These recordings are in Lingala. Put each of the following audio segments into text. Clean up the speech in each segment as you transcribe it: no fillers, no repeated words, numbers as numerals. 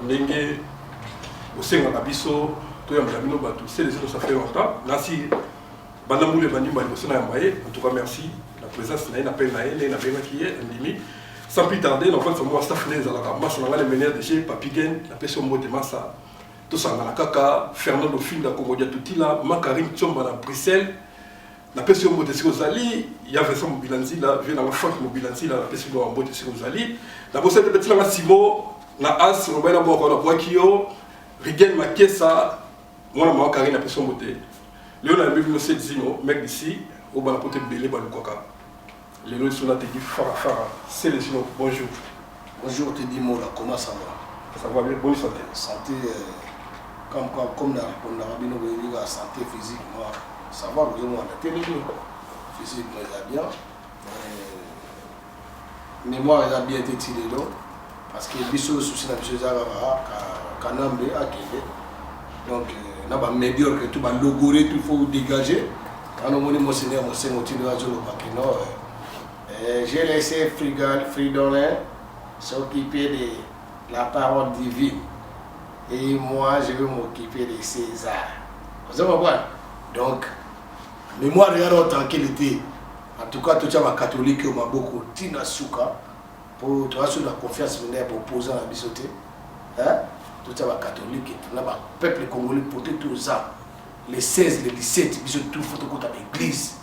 Ndenge osengaka biso toyambela bino bato, Celezino, ça fait longtemps nasi banda mbula ebandi mbala liboso na yamba ye. En tout cas, merci na présence na ye, na appel na ye, ndenge nabengaki ye, andimi. Sans plus tarder, nafandisa mwa staff nde ezalaka masa na ngai, le meneur de jeu, Papi Gen, napesi yo mbote masa. Tosangana kaka Fernando Finda Kongodia, Tutila Makarim Tsomba na Bruxelles, napesi yo mbote esika ozali. Ya Vincent Mobila Nzila, vie nanga Frank Mobila Nzila, napesi bino mbote esika ozali. Nabosani te betilanga Simo na as mobali na bwaka, nabwaki yo Rigen Makesa, mwana mama Karine, napesi yo mbote. Lelo nayambi bino Celezino, mec d'ici, oyo bana poto ebele balukaka. Lelo liso na Teddy Fara Fara. Celezino, bonjour. Bonjour Teddy Mola, comment ça va? Ça va bien, bonne santé. Santé, comme na répondaka bino boyebi kaka, santé physiquement ça va, bozomona telemi, physiquement eza bien. Mémoire eza bien te ti lelo, parce que biso souci na biso eza kaka Kanambe akende. Donc na bamédiocre tout, balogore tout, faut dégager. Wana omoni monseigneur Mosengo tino azoloba ke non, j'ai laissé Fridolin s'occuper de la parole divine et moi je vais m'occuper de César. Oza comprendre? Donc mémoire eza nao tranquille te. En tout cas, totia bacatholique oyo maboko ntina suka, mpo toza so na confiance mpenza ya baopposant na biso te. Totia bacatholique na bapeuple congolais pote toza le 16, le 17, biso tout faut tokota baéglise,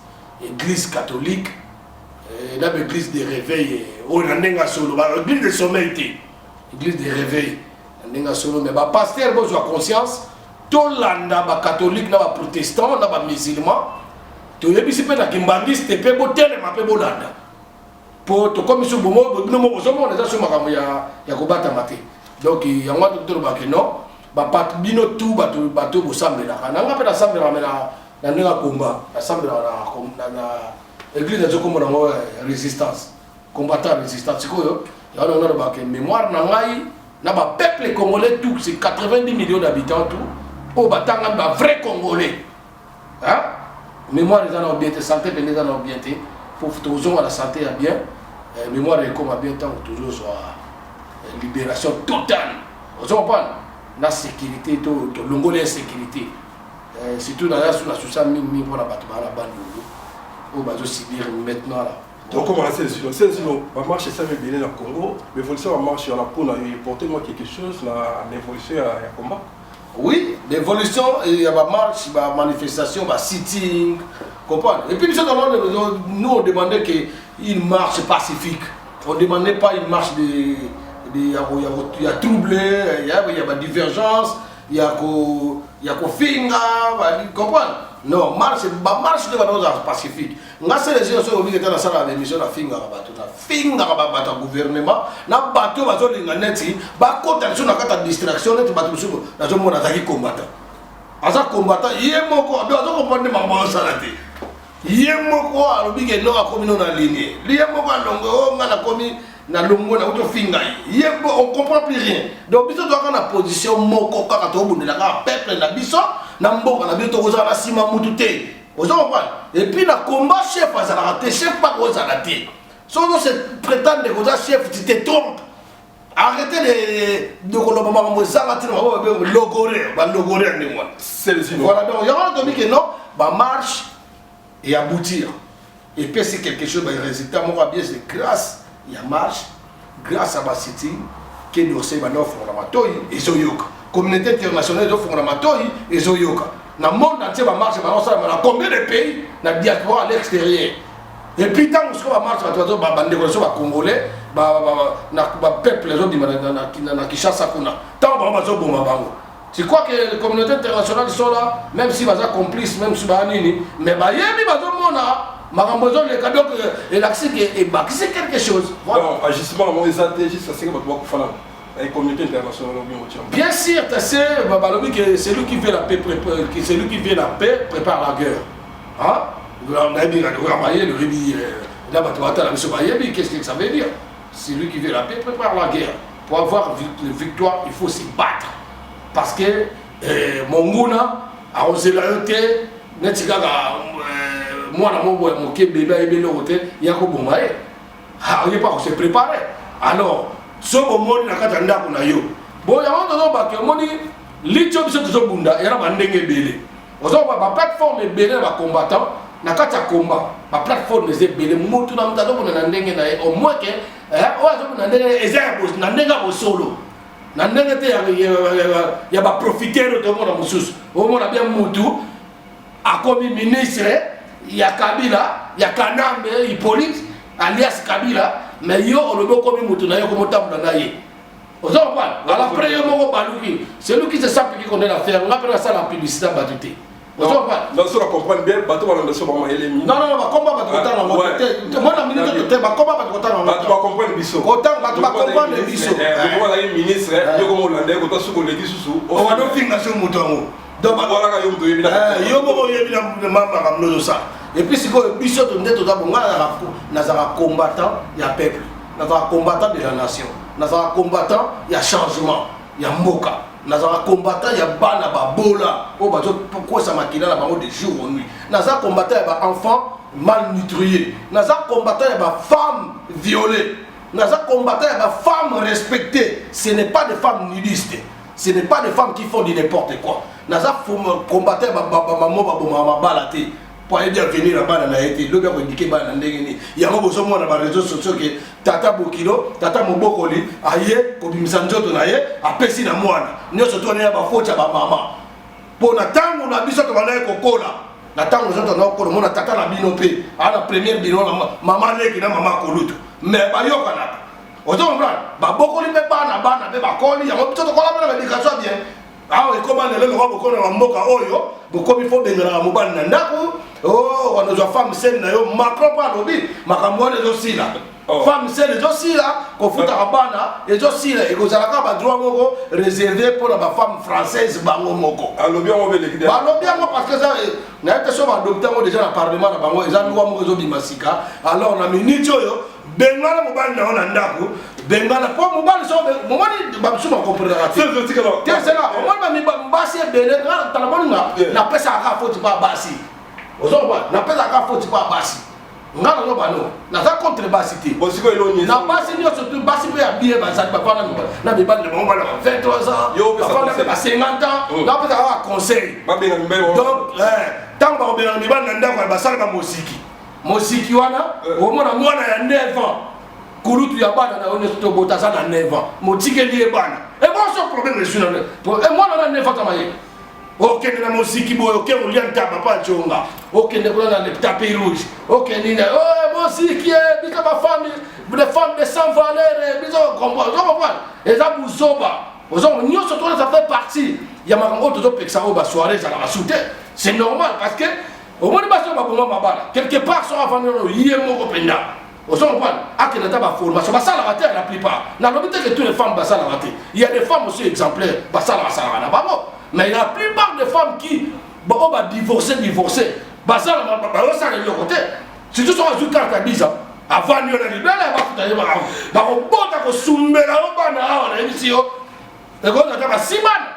église catholique na baéglise de réveil oyo na ndenge ya solo, église de sommeil te, église de réveil na ndenge ya solo. Mais bapasteur bozwa conscience, tolanda bacatholique na baprotestant na bamusulman. Toyebisi mpe na kimbangiste mpe botelema mpe bolanda, mpo tokomi so bongo, bino moko ozomona eza so makambo ya kobatama te. Donc yango wana tolobake non, bapato bino tu, bato bosambelaka na nga mpe nasambelaka, me na ndenge akomba nasambelaka na église nazokomona yango résistance, combattant résistance. Sikoyo yango nango nalobaka mémoire na ngai na bapeuple congolais tout, c'est 90 millions d'habitants tout oyo batangami bavrai congolais. Mémoire eza na bien te, santé pene eza na bien te. Faut tozonga na santé ya bien, mémoire ekoma bien ntango tozozwa libération totale, ozo comprendre, na sécurité, tolongoli insécurité. Surtout naza su na susa mingimingi mpona bato baa na Bandundu oyo bazosubir maintenant là. Tokoma na Celezino. Celezino, bamarche esami ebele na Congo. L'évolution ya bamarche wana, mpona eporte moi quelque chose na évolution ya combat? Oui, l'évolution ya bamarche, bamanifestation, basitting, comprendre. Et puis nous, on demandait que une marche pacifique, on demandait pas une marche de ya trouble, ya badivergence, ya kofinga, comprendre. Non, marche, bamarche nde bana pacifique. Nga Celezino, soki obiki ete nasalaka baémission, nafingaka bato, nafingaka bato ya gouvernement na bato oyo bazolinga neti bakota lisusu na kati ya distraction, neti bato mosusu nazomona azalaki combattant, aza combattant ye moko, do azokomprendre makambo azosala te. Ye moko alobi ke non, akomi no na ligne, ye moko alongo o nga nakomi na longo na otofinga ye ye, on comprend plus rien. Donc biso toyaka na position moko kaka, tobundela kaka peuple na biso na mboka na biso, tokozala na nsima mutu te, ozo comprendre. Et puis na combat, chef azalaka te, chef mpa kozala te. Soki ozo se prétendre koza chef, tu te trompes. Arrêtez de koloba makambo ezanga ntina, bango logore, balogore ya ndenge wana. Voilà, donc yango wana tobi ke non, bamarche et aboutir epesi quelque chose, barésultat moko ya bien. C'est grâce ya marche, grâce à basit-in ke dossier banda ofongola matoi ezoyoka, communauté internationale ezofongola matoi ezoyoka na monde entier. Bamarche banda osalama na combien de pays, na diaspora, à l'extérieur. Et puis ntango sikoyo bamarche, bato bandeko na biso bacongolais na bapeuple ezobima na Kinshasa kuna, ntango bango bazoboma bango, tu crois que les communautés internationales sont là, même si baza complice, même si baa nini, mais bayebi, bazomona makambo ezoleka. Donc elakisi ke ebakisi quelque chose. Voilà. Donc agissement nango eza te juste asenge bato bakufa na communauté internationale obi otia? Bien sûr, tase balobi que celui qui veut la paix, celui qui veut la paix prépare la guerre. Hein, nayebi mayele, oyebi na bato batala biso bayebi qu'est-ce que ça veut dire. Celui qui veut la paix prépare la guerre. Pour avoir victoire, il faut s'y battre, parce que monguna akozela yo te neti kaka mwana moko ya moke, bebe ayebi eloko te, ya koboma ye, oye pa kose préparer. Alors so bomoni na kati ya ndako na yo bo yango. ke omoni litio biso tozobunda eza na bandenge ebele. Ozomona baplateforme ebele na bacombattant na kati ya combat, baplateforme eza ebele. Motu na moto azobunda na ndenge na ye, au moins ke oyo azobunda na ndenge eza na ndenge ya bosolo, na ndenge te ya baprofiteur. Oyo tomona mosusu, omona bien mutu akomi ministre ya Kabila, ya Kanambe Hippolyte alias Kabila, mais yo olobi okomi mutu na ye, okomotambola na ye. Oza comprendre? Alors après, yo moko baluki, celui qui se sent piqué connaît l'affaire. Nga mpe nasala publicité ya bato te, oza comprendre? Non, so na comprendre bien, bato balanda so bamayele mingi. Non, non, bakoma bato kotanga yango te. Mona minute te, bakoma bato kotanga yango. Bato bacomprendre biso. Kotanga, bato bacomprendre biso. Azali ministre, yo komo olanda ye, kota soki oleki susu. Owanda ofinga so moto yango. Donc walaka yo moto oyebi. Yo moko oyebi na makambo ozosala. Et puis sikoyo biso to nde toza bonga. Nazalaka combattant ya peuple, nazalaka combattant de la nation, nazalaka combattant ya changement ya mboka, nazalaka combattant ya bana babola oyo bazokosa makila na bango de jour au nuit, naza combattant ya baenfant malnutrie, naza combattant ya bafemme violée, naza combattant ya bafemme respectée. Ce n'est pas des femmes nudistes, ce n'est pas des femmes qui font du n'importe quoi. Naza combattant ya bamamo babomaka mabala te, po ayebi avenir ya bana na ye te, lobi akoéduquer bana na ndenge nini. Yango bozomona baréseau sociaux ke tata bokilo, tata mobokoli aye kobimisa nzoto na ye, apesi na mwana nyonso to wana ya bafoti ya bamama. Mpo na ntango na biso tobandaki kokola, na ntango nyonso tobandaki kokola, omona tata na bino mpe aa na première bino na mama leki na mama kolutu, mais bayokanaka. Ozo comprendre? Babokoli mpe bana, bana mpe bakoli. Yango biso tokola mpe na baéducation ya bien. Awa ekoma lelo lokwa bokona na mboka oyo, bokomi fo benganaka mobali na ndako, wana ozwa femme seule na yo. Macron mpo alobi makambo wana ezosila. Femme seule ezosila, kofutaka bana ezosila, ekozalaka badroit moko réservé mpona bafemme française bango moko. Alobi yango mpe eleki. Balobi yango parce que eza, nayebi te so baadopte yango déjà na parlement na bango. Eza loi moko ezobima sika. Alors na minute oyo, bengana mobali na yo na ndako, bengana, mpo mobali so momoni bamosusu bakomprenaka te. Te, zela, omoni basi ebele tala moninga. Napesaka kaka foti mpa basi, ozoba, napesaka kaka foti mpa basi. Nga nazoba no, naza contre basi te. Na basi nyonso tu, basi mpe ya bien bazali, bafanda na mibali na bango, bana ba 23 ans, bafanda mpe ba 50 ans. Napesaka kaka conseil. Donc ntango bakobengana mibali na ndako, basalaka moziki. Moziki wana, omona mwana ya 9 ans, kulutu ya bana na yo nyonso tobota aza na 9 ans, motikeli ye bana ebonso problème esui na mwana na 9 ans tama ye. Okende na moziki boye, oke kolia ntaba mpo ajonga. Okende kuna na tapis rouge, okende na moziki, biso bafemme, les femmes de sans valeur, biso ozocomprendre, eza buzoba. Ozo nyonso tona, ça fait partie ya makambo oyo tozopekisa. Oyo basoirée ezalaka su te, c'est normal, parce que omoni basi oyo baboma mabala quelque part, so avandi nano ye moko mpenza, ozo comprendre, akende ata baformation basalaka te. La plupart, nalobi te que tous les femmes basalaka te, il y a des femmes aussi exemplaires, basalaka salaka na bango, mais la plupart des femmes qui oyo badivorce divorce, basala, bazosala eloko te, surtout soki azwi carte ya 10 ans, avandi yo na libela, bafuta ye, bakobota kosumbela yo bana. Awa nayebisi yo, ekozwa ata basimana,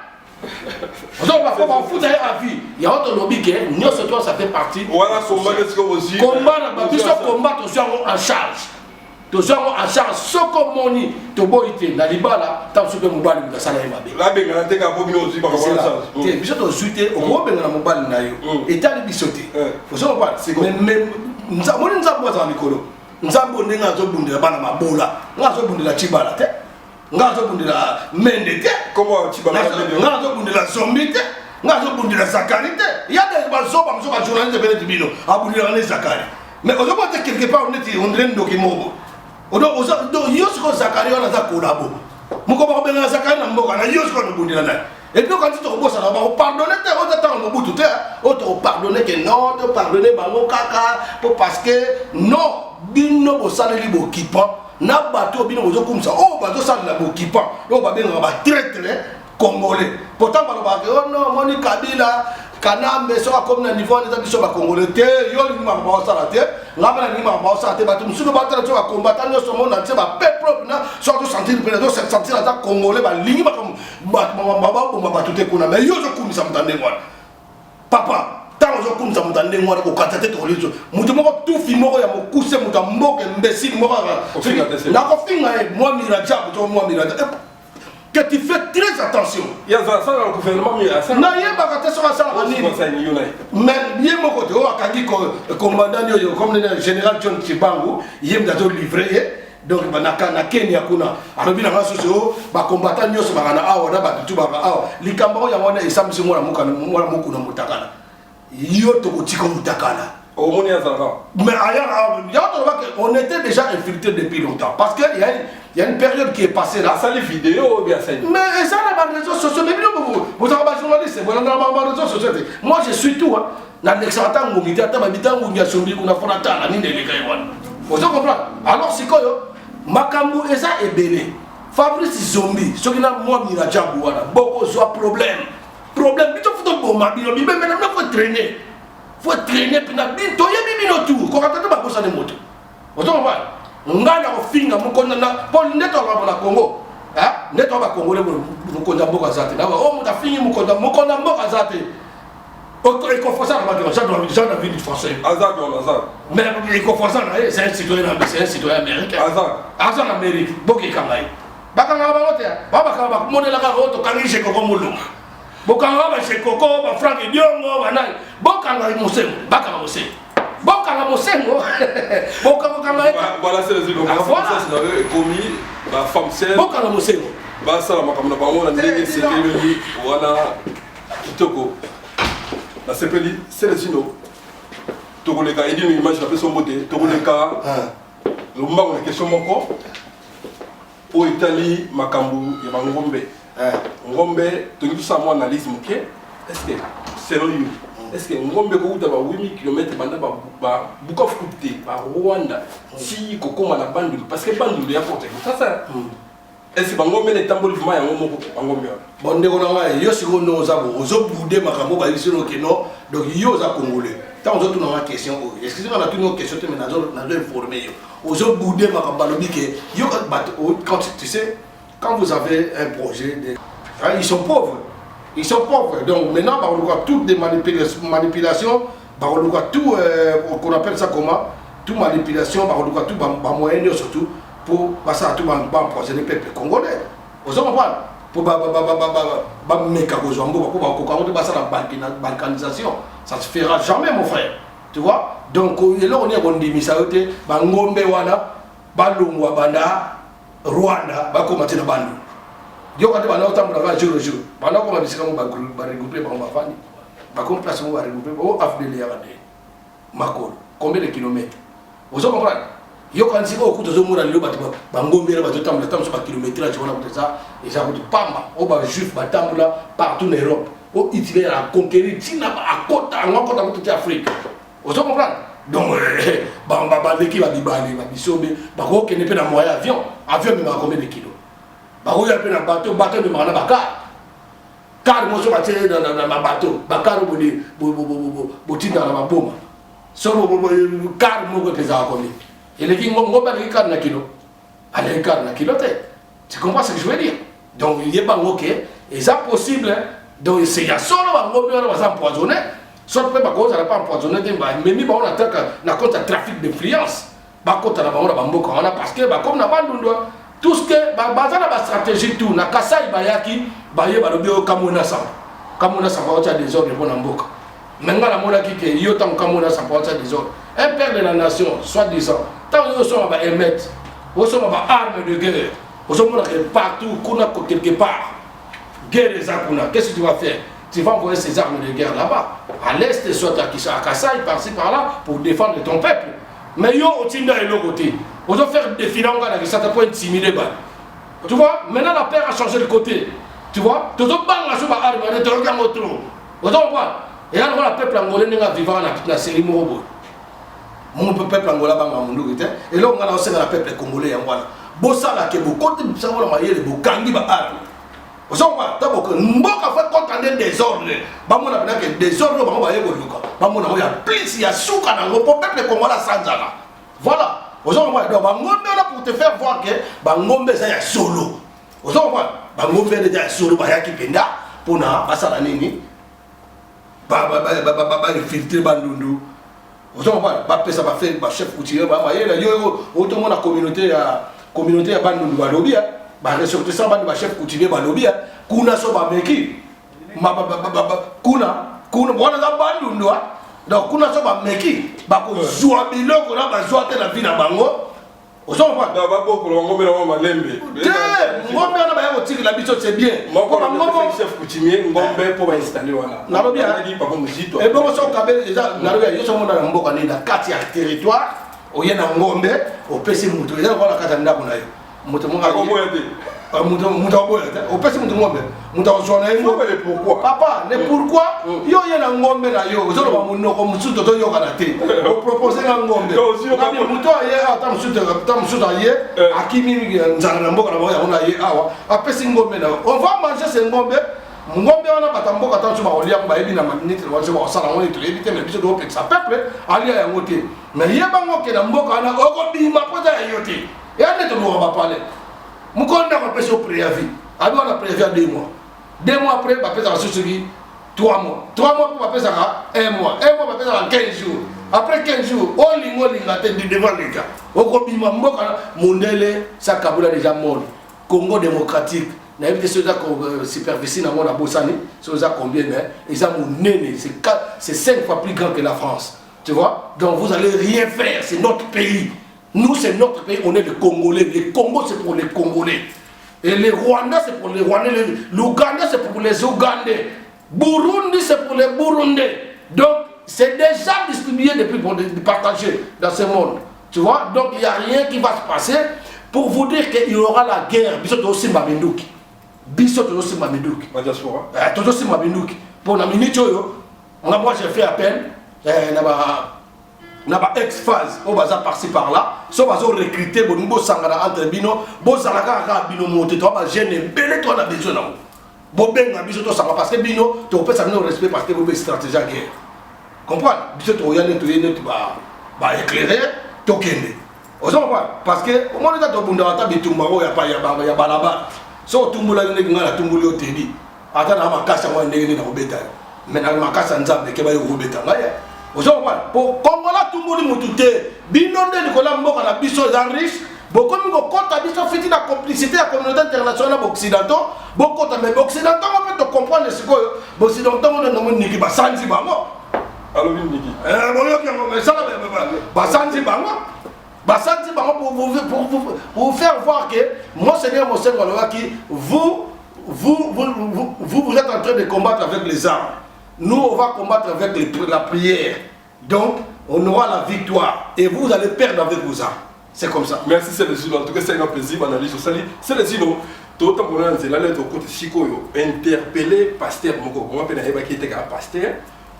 ozoba bafuta ye à vie. Yango tolobi ke nyonso to, ça fait partie. Wana combat nde sikoyo bozwi. Combat na biso, combat tozwi yango en charge, tozwi yango en charge. Soki omoni toboyi te na libala, ntango soki mobali moto asala ye mabe. Babengana te kaka po bino ozwi makambo wana charge. Te, biso tozwi te. Okobengana mobali na yo, etali biso te. Ozocomprendre? Moni Nzambe azala mikolo, Nzambe oyo ndenge azobundela bana mabola, nga azobundela Cibala te, nga azobundela Mende te, nga azobundela Zombi te, nga azobundela Zakari te. Ya de bazoba mosusu, bajournaliste mpe neti bino, abundelaka ne Zakari, mais ozomona te quelque part neti ondire ndoki moko. Yo sikoyo Zakari wana aza kolabo moko, bakobengana Zakari na mboka na yo, sikoyo nobundela naye. Et puis okanisi tokobosana, bakopardonne te. Oyo ntango Mobutu te, oyo tokopardonne ke non, topardonne bango kaka po parce que non, bino bosaleli bokipan na bato oyo bino bozokumisa, oyo bazosalela bokipan, oyo babengaka batraître congolais. Pourtant balobaka, oh non, moni Kabila Kanambe soki akomi na niveau wana, eza biso bacongolais te. Yo olingi makambo baosala te, nga mpe nalingi makambo baosala te. Bato mosusu batala biso bakombata nyonso, mona tie bape propre na soki azosentir mpe azosentir aza congolais, balingi makambo baboma bato te kuna. Mais yo ozokumisa moto ya ndenge wana, papa. Ntango ozokumisa moto ya ndenge wana, kokata te. Tokoliso moto moko tufi moko ya mokuse, moto ya mboka imbécile moko, nakofinga ye mwa mirajabu to mwa mirajabu. Que tu fais très attention. Nayebaka te soki asalaka nini, mais ye moko te oyo akangi commandant oyo comme nini, général John Chibangu, ye moto azolivre ye. Donc na Kenya kuna, alobi na nga susu o bacombattant nyonso baka na awa na bato tu baka awa. Likambo oyo yango wana esambisi mwana mokuna motakala. Yo tokotika motakala. Omoni azalaka. Mais ailleurs, on était déjà infiltré depuis longtemps. Parce qu'il y a une période qui est passée là. Asali vidéo ou bien asali. Mais ça, dans les réseaux sociaux, mais vous avez des journalistes, vous avez des réseaux sociaux. Moi, je suis tout. Hein. Nalekisaka ata ngongi te, ata babita ngongi ya sombi kuna fona tala nini eleka ye wana. Ozo comprendre? Alors sikoyo makambo eza ebele. Fabrice Zombi, soki na mwa Mirajabu wana, bokozwa problème. Problème, bito faut toboma bino, bibembe na bino faut traîner. Faut traîner mpe na bino, toyebi bino tu, kokata te babosani moto. Ozo comprendre? Ngai na kofinga mokonzi na mpo nde tolobaka na Congo, nde toa bacongolais, mokonzi ya mboka aza te. O moto afingi mokonzi, mokonzi ya mboka aza te. Ekoforsa na bato Jean David français. Aza don aza. Mais ekoforsa na ye, c'est un citoyen, c'est un citoyen américain. Aza. Aza na Amérique, bokekanga ye. Bakangaka bango te, babakanga bamonelaka oyo tokangi Jekoko Molonga. Bokangaka baJekoko, baFrank Diongo, banani. Bokanga Mosengo, bakanga Mosengo, bokanga Mosengo, bokanga ye. Voilà, c'est les Ah, ekomi bafemme sel. Bokanga Mosengo. Basala makambo na bango na ndenge esengeli wana. Kitoko, nasepeli. Selesino, tokoleka edino image napesi mbote. Tokoleka lombango na question moko oyo etali makambo ya bangombe. Ngombe, tolingi tosala mwa analyse moke. Est ce que selon yo, est ce que ngombe ekouta ba 8000 km banda Bukavu kutu te, Barwanda, ti kokóma na Bandundu? Parce que Bandundu ya porte Kinshasa. Est ce que bangombe na etamboli vraiment yango moko, bangombe wana? Bon, ndeko na ngai, yo sikoyo ndenge oza bo ozobouder makambo bayebisi no ke non. Donc yo oza congolais, ntango ozotuna nga question oyo, excuse nga, natuni yo question te, mais nazo informe yo. Ozobouder makambo balobi ke yo bato. Quand tu sais, quand vous avez un projet de, hein, ils sont pauvres, ils sont pauvres. Donc maintenant bakoluka toutes des manipulations, bakoluka tout, qu'on appelle ça comment, tout manipulation, bakoluka tout bamoyen nyonso tout pour basala tout baempoisonner peuple congolais. Ozo comprendre? Mpo bameka kozwa mboka, mpo bakoka yango te, basala balkanisation. Ça se fera jamais, mon frère, tu vois. Donc eloko nini ekondimisa yo te bangombe wana balongwa banda Rwanda bakóma te na Bandundu? Yoka te, banda otambola kaka jour jour, banda okóma bisika mo baregroupe bango, bafandi, bakomi place mo baregroupe o AFDL yaka nde makolo combien de kilomètres? Ozo comprendre? Yoka, nsi oyo kutu ozomona lelo bato bangombela bazotambola ta mosu bakilométrage wana kutu eza kutu pamba. Oyo bajuif batambola partout na Europe, oyo Hitler aconquérir ntina akota yango, akota kutu ti Afrique. Ozo comprendre? Donc baleki babibale babisobe, bakokende mpe na moyen avion. Avion ememaka combien de kilo? Bakoya mpe na bateau. Bateau ememaka na bacar, car moso batie na bateau, bacar botindaka na baboma. So car moko epezaka combien? Eleki ngombe, aleki car na kilo, aleki car na kilo te. Tu comprends ce que je veux dire? Donc yebango ke eza possible. Donc c'est ya solo, bangombe wana baza empoisonné, soit mpe bakozala pa empoisonné te, bamemi bango na taka na compte ya trafic d'influence, bakota na bango na bamboka wana, parce que bakomi na Bandundu. Tout ce que baza na bastratégie tout na Kasai, bayaki baye balobi oyo Kamwina Nsapu, Kamwina Nsapu aotya désordre mpo na mboka. Mais nga namonaki ke yo, ntango Kamwina Nsapu aotya désordre, un père de la nation soit disant, ntango yo osomba baemet, osomba baarme de guerre, ozomona ke partout kuna, quelque part guerre eza kuna, qu'est-ce que tu vas faire? Tu vas envoyer ces armes de guerre là-bas à l'est, soit à Kasai, par-ci par-là, pour défendre ton peuple. Mais yo otinda eloko te, ozo faire défiler nga na Kisasa pour intimider bato. Tu vois, maintenant la peur a changé de côté. Tu vois, tozobanga so baarme wana, toyoki yango trop. Ozo comprendre? Eya lokola peuple angolais ndenge avivaka na série moko boye. Mongo mpe peuple angolais abanga munduki te. Eloko nga na osenga na peuple congolais yango wana: bosalake bokoti bisango na mayele, bokangi baarme. Ozomona, ta mboka faut kota nde désordre, bamona mpena ke désordre oyo bango baye koluka, bamona yango ya plus ya suka nango, mpo peuple congolais asanzaka. Voilà, ozomona? Donc bangombe wana, pour te faire voir ke bangombe eza ya solo. Ozomona, bangombe wana eza ya solo, bayaki mpenza mpona basala nini? Bainfiltre Bandundu. Ozomona, bapesa bachef coutumier bamayele. Yo otomona communauté ya Bandundu balobi. Ba ressortissants bandi ba chef coutumier balobi kuna so bameki kuna kuna wana eza Bandundu. Donc kuna so bameki, bakozwa biloko na bazwa te na vie na bango. Ozo comprendre? Babokola ngombe na malembe. Te, ngombe wana baya kotikela biso, c'est bien. Moko chef coutumier, ngombe mpo bainstalle wana. Nalobi papa Muzito. Ebongo so okabe eza, nalobi yo so mona na mboka nini, na kati ya territoire, oye na ngombe, opesi moto, eza lokola na kati ya ndako na yo, moto moko akoboya te. Moto akoboya te. Opesi moto ngombe, moto akozwa na ye. Pourquoi? Papa, ne pourquoi yo oye na ngombe na yo, ozoloba monoko mosusu tozoyokana te, opropose nga ngombe? Moto aye ata mosusu, ata mosusu aye akimi nzala na mboka na bango, yango na ye awa apesi ngombe na yo. On va manger ce ngombe. Ngombe wana, bato ya mboka ata mosusu bakolia ngo, bayebi na neti na biso bakosala yango neti, toyebi te. Mais biso tokopekisa peuple alia yango te. Mais yebango ke na mboka wana okobima mpo eza ya yo te. Eya nde toluka bapale mokolo ndako apesi yo préavis, abi wana préavis ya 2 mois. 2 mois après, bapesaka susu soki 3 mois. 3 mois mpo bapesaka un mois, un mois bapesaka 15 jours. Après 15 jours, olinga olinga te, devant l'État okobima mboka. Mondele sakabula déjà monde Congo démocratique, nayebi te soki eza superficie nango, na bosani soki eza combien, mais eza monene, c'est cinq fois plus grand que la France, tu vois. Donc vous allez rien faire, c'est notre pays. Nous, c'est notre pays, on est les Congolais. Le Congo, c'est pour les Congolais et les Rwandais, c'est pour les Rwandais. L'Ouganda, c'est pour les Ougandais. Burundi, c'est pour les Burundais. Donc c'est déjà distribué depuis pour partager dans ce monde, tu vois. Donc il n'y a rien qui va se passer. Pour vous dire qu'il y aura la guerre, biso tozosimba minduki, biso tozosimba minduki. Badiaspora. Tozosimba minduki. Mpo na minute oyo nga, moi, j'ai fait appel na ba ex FAZ oyo baza par-ci par-là. So bazo recruter, bolingi bosangana entre bino, bozala kaka kaka bino mo te. Toa bajeune ebele, toa na besoin nango. Bobenga biso, tosanga, parce que bino tokopesa bino respect, parce que bobe stratégie ya guerre comprendre. Biso tokoya nde toye neti baéclaireur, tokende. Ozo comprendre? Parce que omoni ata tobundaka, ata bitumba oyo ya balabala, so otumbulaki ndenge ngai natumbuli yo, tedi ata na makasi yango ndenge nini nakobeta yo, mais na makasi ya Nzambe ekeba yo kobeta ngai. Ozo comprendre? Po Kongola atumbuli mutu te. Bino nde likolo ya mboka na biso eza riche, bokomi kokɔta biso fiti na complicité ya communauté internationale na baoccidentaux. Bokɔta, mais baoccidentaux ngo mpe tocomprendre sikoyo, baoccidentaux ngo nde moniki basanzi bango. Alobi niki. Boyoki yango, mais sala basanzi bango, basanzi bango pour vous faire voir que Monseigneur Mosengo alobaki: vous, vous, vous, vous, vous, vous êtes en train de combattre avec les armes, nous, on va combattre avec la prière. Donc on aura la victoire et vous allez perdre avec vos armes. C'est comme ça. Merci Celezino, en tout cas c'est un plaisir banalyse osali. Celezino, totambola na nzela le tokoti sikoyo interpellé pasteur moko bongo mpe nayebaki ete kaka pasteur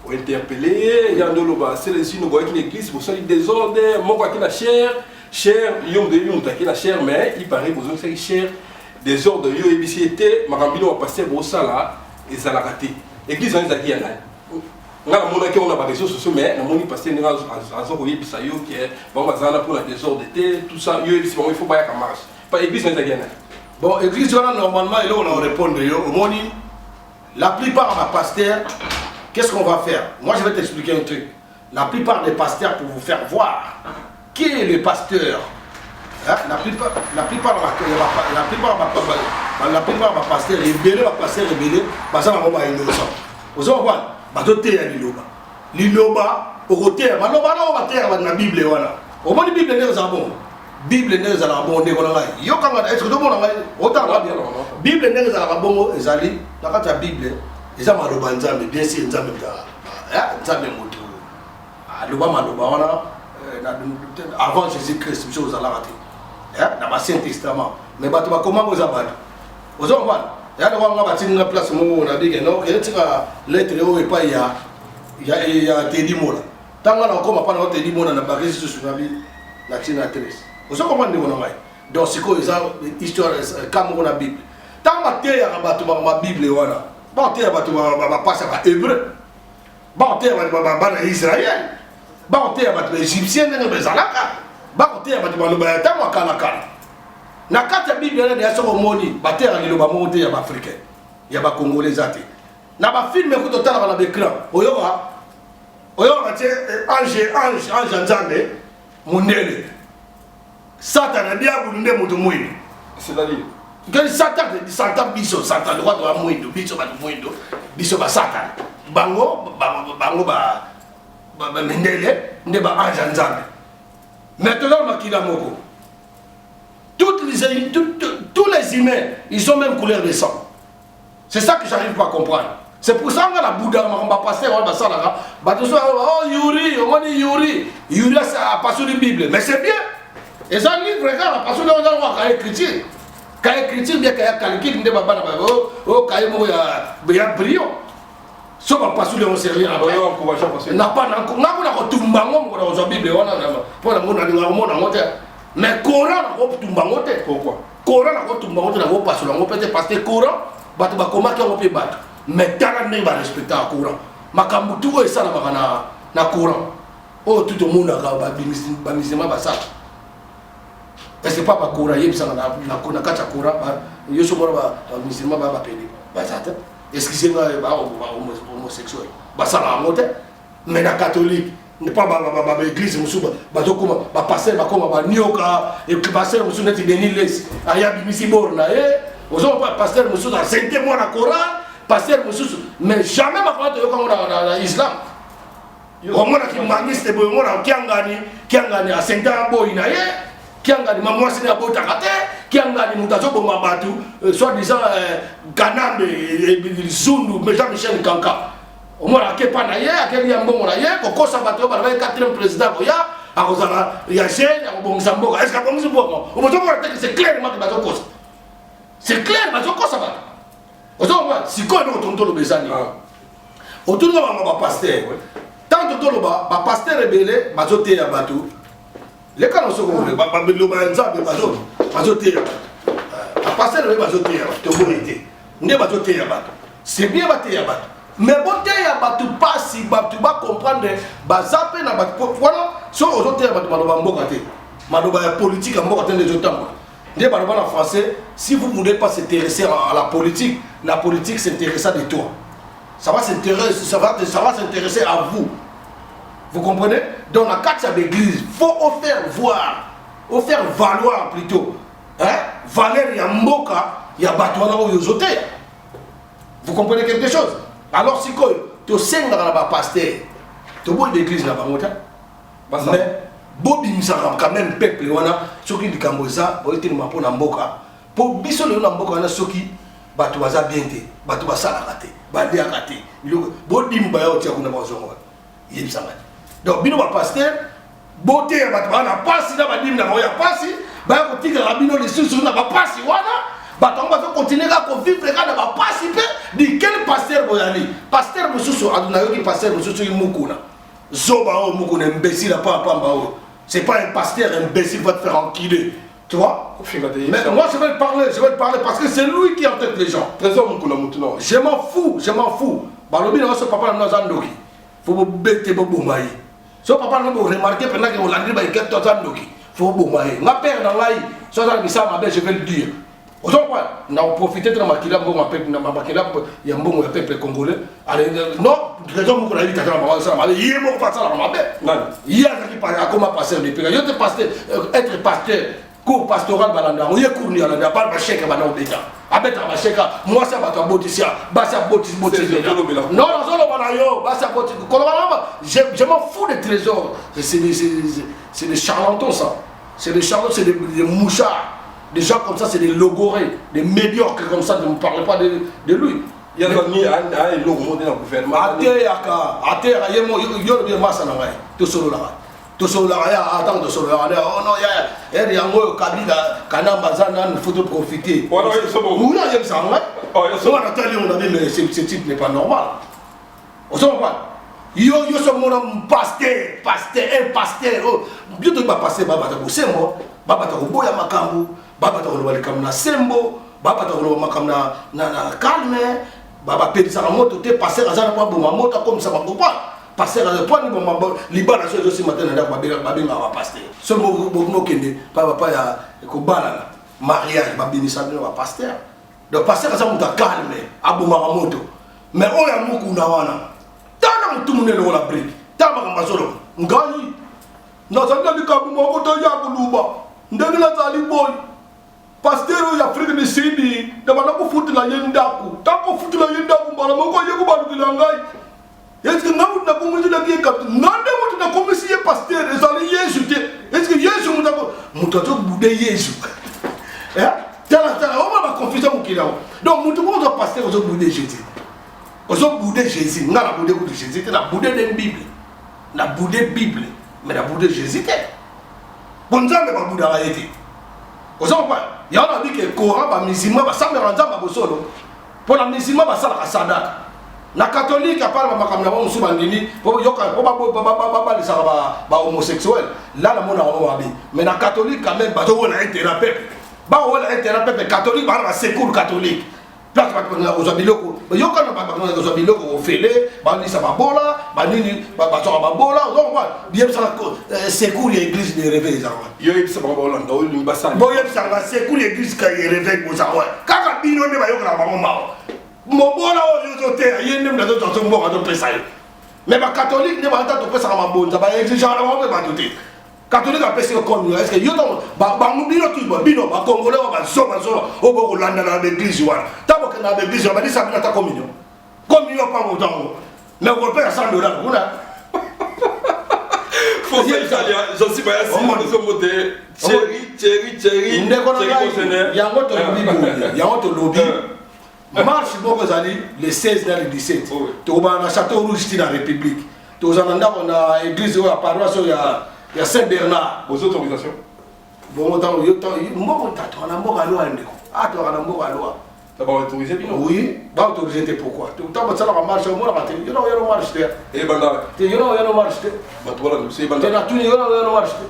ointerpellé ye, ya nde oloba: Celezino, boyaki na église, bosali désordre, moko aki na chaire, chaire yo moto oyebi moto aki na chaire, mais il paraît bozongisaki chaire. Désordre yo oyebisi ye te, makambo bino bapasteur bosala ezalaka te. Église wana ezalaki ya nani? Nga namonaki yango na baréseaux sociaux, mais namoni pasteur ndenge aza koyebisa yo ke bango bazala na mpona désordre te, tout ça. Yo oyebisi bango il faut bayaka marche pa. Église wana ezalaki ya nani? Bon, église wana, normalement, eloko na répondre yo, omoni, la plupart ya bapasteur, qu'est-ce qu'on va faire? Moi, je vais t'expliquer un truc. La plupart des pasteurs, pour vous faire voir qui est le pasteur, hein, la plupart bapasteur ebele, bapasteur ebele baza nango bainnocent. Oza comprendre? Bazoteya liloba, liloba okoteya maloba wana oyo bateyaka bato na Bible wana. Omoni Bible ndenge ezala bongo, Bible ndenge ezalaka bongo, ndeko na ngai, yokanga. Est ce que tomona ngai otanga bien? Bible ndenge ezalaka bongo, ezali na kati ya Bible, eza maloba Nzambe, bien sûr. Nzambe, Nzambe moto aloba maloba wana avant Jésus Christ biso ozalaka te na bancien testament, mais bato bakomango eza bato. Oza comprendre? Ya lokwa nga batindi nga place moko, na bike no tika lettre oyo epai ya Tedi Mola. Ntango na okoma mpa na Tedi Mola na bakisi susu na bi na ntina adresse. Oza comprendre, ndeko na ngai? Donc sikoyo eza histoire ka moko na Bible. Ntango bateyaka bato ba Bible wana, bakoteya bato bapasi ya bahébreu, bakoteya bato bana Israel, bakoteya bato baégyptien ndenge bazalaka, bakoteya bato baloba ya ntango ya kalakala. Na kati ya Bible wana deya, soki omoni, bateyaka liloba moko te ya baafricain, ya bacongolais eza te. Na bafilm ekuti otalaka na baécran, oyoka, oyoka batie ange, ange, ange ya Nzambe mondele, Satana diabulu nde moto mwindu. C'est-à-dire? Que Satan, Satan biso, Satan le roi de mwindo, biso ba mwindo, biso ba Satan. Bango bango ba ba mindele nde ba ange ya Nzambe. Mais toza makila moko. Toutes les, tout, tous les humains, ils ont même couleur de sang. C'est ça que j'arrive pas à comprendre. C'est pour ça que la Bouddha makambo pasteur wana basalaka bato so oh Yuri omoni Yuri Yuri apasoli Bible mais c'est bien eza livre kaka apasoli yango eza kaka écriture ka écriture bien kaya calcul nde babana ba oh, oh kaye moko ya ya brillant so bapasoli yango c'est rien na pa nga kuna kotumba yango moko na kozwa Bible wana mpo na ngo nalinga komona yango te mais Coran nakotumba yango te pourquoi Coran nakotumba yango te nakopasola yango mpe te parce que Coran bato bakomaki yango mpe bato mais tala ndenge barespectaka Coran makambo tu oyo esalamaka na, na Coran oyo tu tomonaka bamusulman basala est-ce pas bacoran yebisaka na, na, na kati ya Coran yo so mona bamusulman baya bapele baza te excuse nga homosexuel basala yango te mais na catholique pa baeglise mosusu bazokoma bapasteur bakoma banioka pasteur mosusu neti Denis Lessie aya abimisi bor na ye ozoma pasteur mosusu asente mwana Coran pasteur mosusu mais jamais makambo toyokango na islam omonaki mangiste boye omona kiangani kiangani asente aboyi na ye kiangani mamwasi ne abotaka te kiangani moto azoboma bato soit disant kanambe zundu Jean Michel Kanka omona akepa na ye akeli ya mbongo na ye kokosa bato oyo balobaki quatrième président koya akozala ya jeune akobongisa mboka est ce que abongisi mboka ozomona te c'est clairement ke bazokosa c'est clair bazokosa bato ozomona sikoyo eloko tongi toloba eza nini otuninga bango bapasteur tant toloba bapasteur ebele bazoteya bato leka na soko loba ya nzambe bazoteya bato bapasteur ebele bazoteya bato toboyi te nde bazoteya bato c'est bien bateya bato mais boteya bato mpasi bato bacomprendre baza mpe na bato wana so ozoteya bato maloba mboka te maloba ya politique ya mboka te nde ezotambola nde baloba na français si vous voulez pas s'intéresser à la politique la politique s'intéressa de toi ça va s'intéresser ça va s'intéresser à vous vous comprenez donc na kati ya l'église faut faire voir faut faire valoir plutôt hein valeur ya mboka ya bato wana oyo ozoteya vous comprenez quelque chose alors sikoyo tosengaka na bapasteur toboyi l'église na bango te mais bobimisaka quand même peuple wana soki likambo eza boyetelema mpo na mboka mpo biso lelo na mboka wana soki bato baza bien te bato basalaka te baliaka te biloko bodimba ya otia kuna bazongo wana yebisanga te donc bino bapasteur boteya bato baa na pasi na badimi na bango ya pasi baya kotikaka bino lisusu na bapasi wana bato yango bazokontinue kaka kovivre kaka na bapasi mpe di quel pasteur boyali pasteur mosusu nayoki pasteur mosusu soki mukuna zoba oyo mukuna imbécile apapamba oyo c'est pas un pasteur imbécile va te faire enculer tu vois mais moi je vais parler je vais parler parce que c'est lui qui entête les gens trésor mukuna mutu non je m'en fous je m'en fous balobi na so papa na aza ndoki faut bobete boboma ye so papa na boremarke mpena ke olandeli baekete aza ndoki faut boboma ye nga père na ngai so aza na misala mabe je vais le dire ozocomprendre na koprofite te na makila mbongo ya peuple na makila ya mbongo ya peuple congolais non trésor moko nayebi tata na bango asala mabe ye moko mpe asalaka mabe ye azalaki akoma pasteur depuis yo te pasteur être pasteur cours pastoral balanda yango ye cours ni alanda apart bacheke bana obeta abetaka bacheke mwasi ya bato abotisi basi abotisi botisi non nazoloba na yo basi abotisi koloba na je m'en fous de trésor c'est des charlatans ça c'est des charlatans c'est des mouchards des gens comme ça c'est des logorés des médiocres comme ça ne me parlez pas de lui yazani eloko moko te na gouvernement ateyaka ateyaka ye mo yo lobi masa na ngai tosololaka tosololaka ya atango tosololaka nde oh non ya ere yango oyo kabila kanamba aza nanu faut profiter oui ayebisaka ngai wana tali yango nabi mais ce type n'est pas normal ozocomprendre yo yo so mona pasteur pasteur un pasteur oyo bio toyebi bapasteur babata kosembo babata koboya makambo babata koloba likambo na sembo babata koloba makambo na calme bapelisaka moto te pasteur aza na po aboma moto akomisa bango pa pasteur aza po ani libala so ezosimba te na ndako babengaka bapasteur so bokende pa papa ya kobalana mariage babimisa bino bapasteur donc pasteur aza moto acalme abomaka moto mais oyo ya mokuna wana tala motu monene lokola brique tala makambo azoloba ngai nazali na likambo moko to ya koluba ndenge nazali boye. Pasteur oyo ya Afrique du Sud na banda kofutela ye ndako, ntango kofutela ye ndako mbala moko aye kobalukela ngai. Eske nga moto nakomiselaki ye kapita, nga nde moto nakomisi ye pasteur, ezali Yesu te. Eske Yesu moto ako moto azobude Yesu? Eh? Tala tala, omona ba confusion mokili yango. Donc moto moko oza pasteur ozobude Jésus. Ozobude Jésus, nga na bude kutu Jésus te, na bude nde Bible. Na bude Bible, mais na bude Jésus te. Po Nzambe babudaka ye te. Oza comprendre? Yango na bike Coran ba musulman basambelaka Nzambe ya bosolo. Po na musulman basalaka sadaka. Na catholique à part ba makambo na bango mosusu bandimi po yoka po babalisaka ba homosexuel la na mona bango mabe. Mais na catholique quand même bazowela intérêt peuple. Bawela intérêt peuple catholique bana ba secours catholique. Place bato balingaka kozwa biloko, yoka na bato balingaka kozwa biloko ofele, balisa babola, banini, bazwaka babola, ozo comprendre? Biyebisaka eh, secours ya église de réveil ezalaka wapi? Yo yebisa bango baolanda oyo olingi basala. Boyebisa nga secours ya église ka ya réveil bozalaka wapi? Kaka bino nde bayokelaka bango mawa. Mobola oyo ozoteya ye nde moto azozwa so mbongo azopesa yo. Mais ba catholique nde balata topesaka mabonza, ba exigeaka na bango mpe bato te. Catholique apesi yo communion, est-ce que yo ntango bango bino tu bino ba congolais oyo bazoba zoba oyo bokolanda na baeglise wana ntango bokenda na baeglise wana balisa bino ata communion communion pango ntango mais okopesa 100 dollar kuna. Ndeko na ngai, yango tolobi boye, yango tolobi marche moko ezali le 16 na le 17, tokobana na Château Rouge ti na République, tozala na ndako na église oyo ya paroisse oyo ya Saint Bernard. Bozo autorisation? Bongo ntango yo mboko tatoka na mboka loi, ndeko, atoka na mboka loi. Baautorise bino? Oui, baautorise te. Pourquoi? Ntango basalaka marche omonaka te, yo na oya no marche te. Ebanda. Te, yo na oya no marche te. Bato balanda biso, ebanda. Te, natuni, yo na oya no marche te,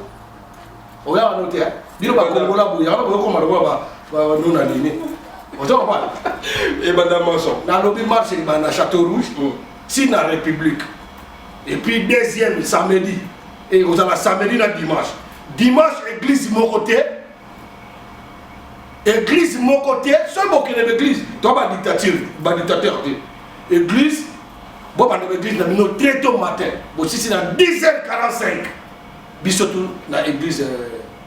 oyaka no te. Bino bakongola boye, yango boyokoma lokola banuna nini, oza comprendre? Ebanda marche. Nalobi marche ebanda na Château Rouge si na République, et puis deuxième samedi ekozala samedi na dimanche. Dimanche église moko te, église moko te. Soki bokende baeglise to badictature, badictateur te. Église bobanda baeglise na bino très tôt matin, bosisi na 10h45, biso tu na église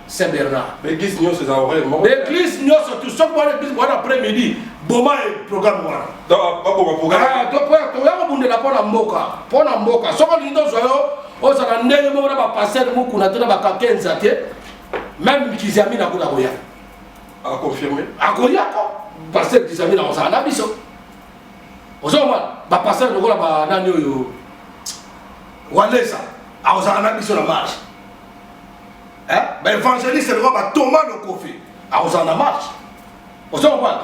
Saint Bernard. Baeglise nyonso eza horaire moko? Église nyonso tu, soki wana église wana après midi, boma programme wana. Baboma programme? Toya kobundela mpo na mboka, mpo na mboka. Soki olingi tozwa yo, ozala ndenge moko na bapasteur Mukuna te, na bakakenza te, même Kiziami nakuna koya. Aconfirme. Akoya ko pasteur Kiziami na kozala na biso, ozomona bapasteur lokola banani oyo Walesa akozala na biso na marche, baévangéliste lokola batoma Lokofi akozala na marche, ozomona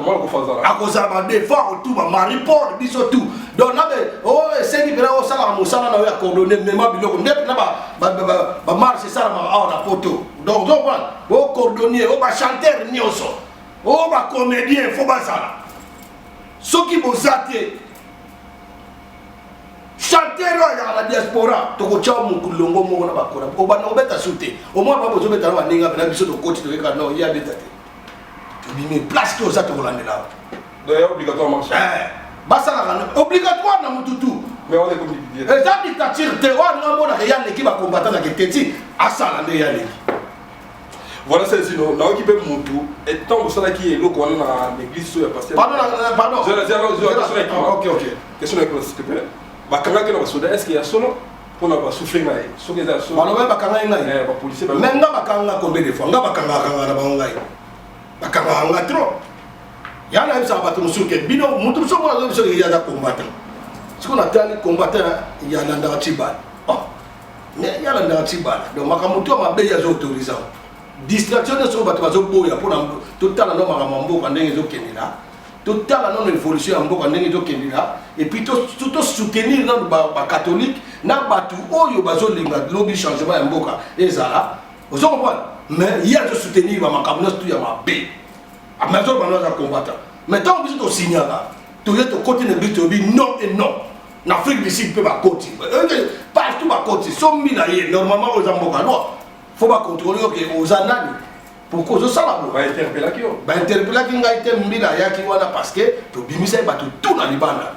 akozala badefort tout, bamarie Paul, biso tout. Donc nabe oyo esengi mpena osalaka mosala na oyo ya coordonne, mema biloko nde mpena bamarche esalamaka awa na poto. Donc ozomona ocoordonnier oyo, bachanteur nyonso oyo, bacomédien fo bazala. Soki boza te, chanteur oyo azalaka na diaspora, tokotya mokulongo moko na bakola, obanda kobeta su te. Omoi ba bozobeta na baninga mpena, biso tokoti toyeka no ye abeta te, tobimi place te, oza tokolandela. Obligatoire marche? Basalaka obligatoire na mutu tu. Eza dictature te. Oyo alinga monaka ye aleki bakombata na keteti, asala nde ye aleki. Voilà, c'est sino nayoki mpe mutu ntango osalaki eloko wana na église oyo ya pasteur. Pardon, pardon. Ok. Question na s'il te plaît. Bakangaki na basoda, est ce que ya solo mpona basouffle ngai, soki eza ya solo? Baloba bakanga ye ngai. Bapolicier. Mais nga bakanga combien de fois? Nga bakangaka na bango, ngai bakangaka nga trop. Ya nayebisaka bato mosusu ke bino motu mosusu mona azoyebi soki ye aza combattant. Sikoyo natali combattant ya landaka Tshibala, mais ya landaka Tshibala, donc makambo to ya mabe ye azo autorise yango, distraction nyonso oyo bato bazoboya mpona totala no makambo ya mboka ndenge ezokendela, totala nano évolution ya mboka ndenge ezokendela, et puis tosoutenir nano bacatholique na bato oyo bazolinga lobi changement ya mboka ezala, ozo comprendre? Mais ye azosoutenir bamakambo nyonso tu ya mabe, mais azoloba no aza combattant. Mais ntango biso tosignaka, toye tokoti na église, toyebi non et non. Na Afrique du Sud mpe bakoti, partout bakoti sombi na ye. Normalement oyo eza mboka loi, fo bacontrôle yo ke oza nani, pourquoi ozosala bo. Bainterpelaki yo? Bainterpelaki ngai te. Mbila ayaki wana parce que tobimisaki bato tout na libanda,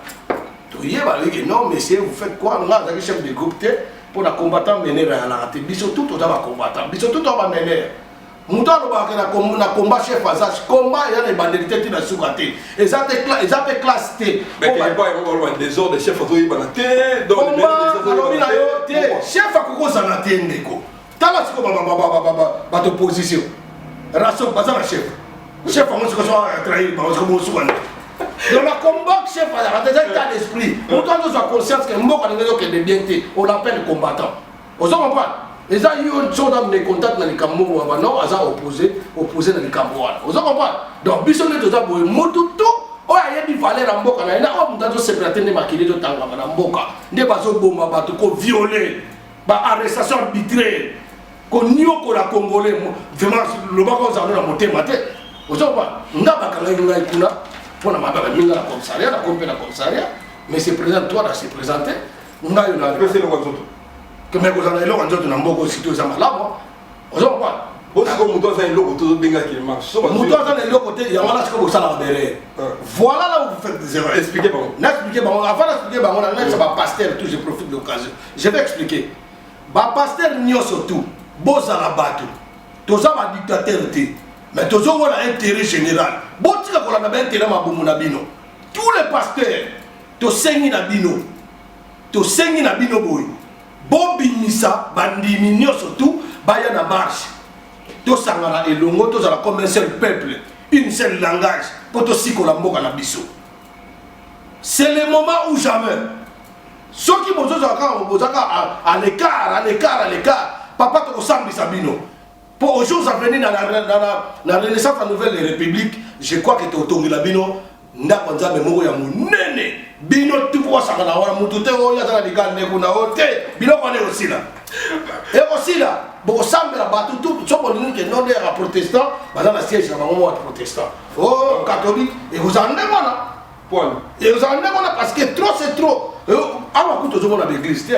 toyeba ke non, monsieur, vous faites quoi? Nga azalaki chef de groupe te mpo na combattant meneur ayalaka te. Biso tout toza bacombattant, biso tout toza bameneur. Moto alobaka na na combat, chef aza combat eza na ebandeli te, ntina suka te, eza te, eza mpe classe te. Désordre, chef azoyebana te. Combat, alobi na yo te, chef akoki kozala te. Ndeko, tala sikoyo bato opposition raso baza na chef. Chef yango sikoyo so atrahir bango, sikoyo bosuka nde. Donc na combat, chef azalaka te, eza état d'esprit. Moto azozwa conscience ke mboka ndenge ezokende bien te, on l'appelle combattant. Ozo comprendre? Eza yo so oza mécontent na likambo moko, baba non, aza opposé na likambo wana. Ozo comprendre? Donc biso nde toza boye, motu to oyo ayebi valeur ya mboka na ye, na oyo moto azosepela te nde makili ezotangama na mboka, nde bazoboma bato, kovioler, baarrestation arbitraire, koniokola Congolais. Vraiment, lobaka ozala na motema te. Ozo comprendre? Nga bakangaki ngai kuna mpona mabe baminga na commissariat, nakomi mpe na commissariat, mais se présente toi na se présente ngai oyo na me kozala eloko ya nzoto na mboka, surtout eza malamu. Ozo comprendre? Bosiko moto aza eloko tozobengaki marche. Moto aza na eloko te, yango wana sikoyo bosalaka derrière. Voilà là où vous faites des erreurs. Expliquez bango. Naexpliquer bango. Avant d'expliquer bango, na ngai bapasteur tout, je profite de l'occasion, je vais expliquer. Bapasteur nyonso tout, bozala bato, toza badictateur te, mais tozomona intérêt général. Botika kolanda baintérêt mabumu na bino. Tous les pasteurs, tosengi na bino, tosengi na bino boye: bobimisa bandimi nyonso tu baya na marche, tosangana elongo, tozala comme un seul peuple, une seule langage, mpo tosikola mboka na biso. C'est le moment ou jamais. Soki bozozala kaka, bozaka à l'écart, à l'écart, à l'écart, papa, tokosambisa bino. Mpo aux jours à venir, na renaissance ya nouvelle république, je crois que totongela bino ndako ya Nzambe moko ya monene. Bino tu mpo basangana wana, mutu te oyo aza na likande kuna oyo te. Biloko wana ekosila, ekosila. Bokosambela bato tu. So bolingi ke nonde ya protestant, baza na siège na bango moko ya protestant, o catholique, ekozala ndenge wana, ekozala ndenge wana, parce que trop c'est trop. Awa kutu tozomona baeglise te,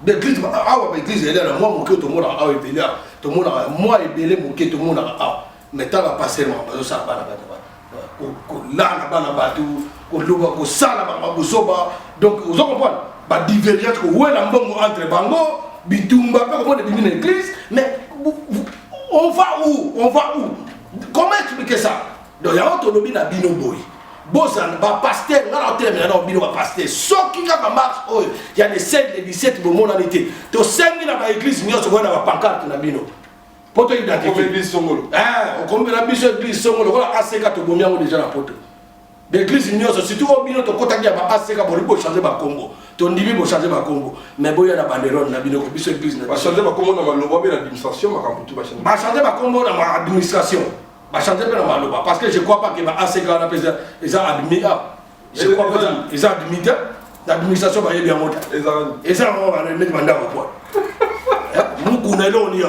baeglise awa, baeglise ele na mwa moke tomonaka awa, ebele awa tomonaka, mwa ebele moke tomonaka awa. Mais tala pasteur, makambo bazosala bana bato, kolala bana bato, koloba, kosala makambo bozoba. Donc ozo comprendre, badivergence, kowela mbongo entre bango, bitumba mpe komona ebimi na église. Mais on va où? On va où? Comment expliquer ça? Donc yango tolobi na bino boye: bozala bapasteur, nga na otelemela na bino bapasteur. Soki kaka marche oyo ya le 5, le 17 bomonani te, tosengi na baeglise nyonso boya na bapancarte na bino po toidentifier. Okombela biso église songolo lokola aseka, tobomi yango déjà na poto. Baeglise nyonso, surtout oyo bino tokɔtaki ya baaseka, bolingi bochange bakombo, tondimi bochange bakombo, mais boya na banderole na bino, biso église. Bachange bakombo na maloba mpe na administration, makambo tu. Bachange bakombo na administration, bachange mpe na maloba, parce que je crois pas ke ba ACK wana mpe eza admis. Ah, je crois pas eza admis te na administration, bayebi yango te. Eza yango neti bandako po Mukuna eloko nini.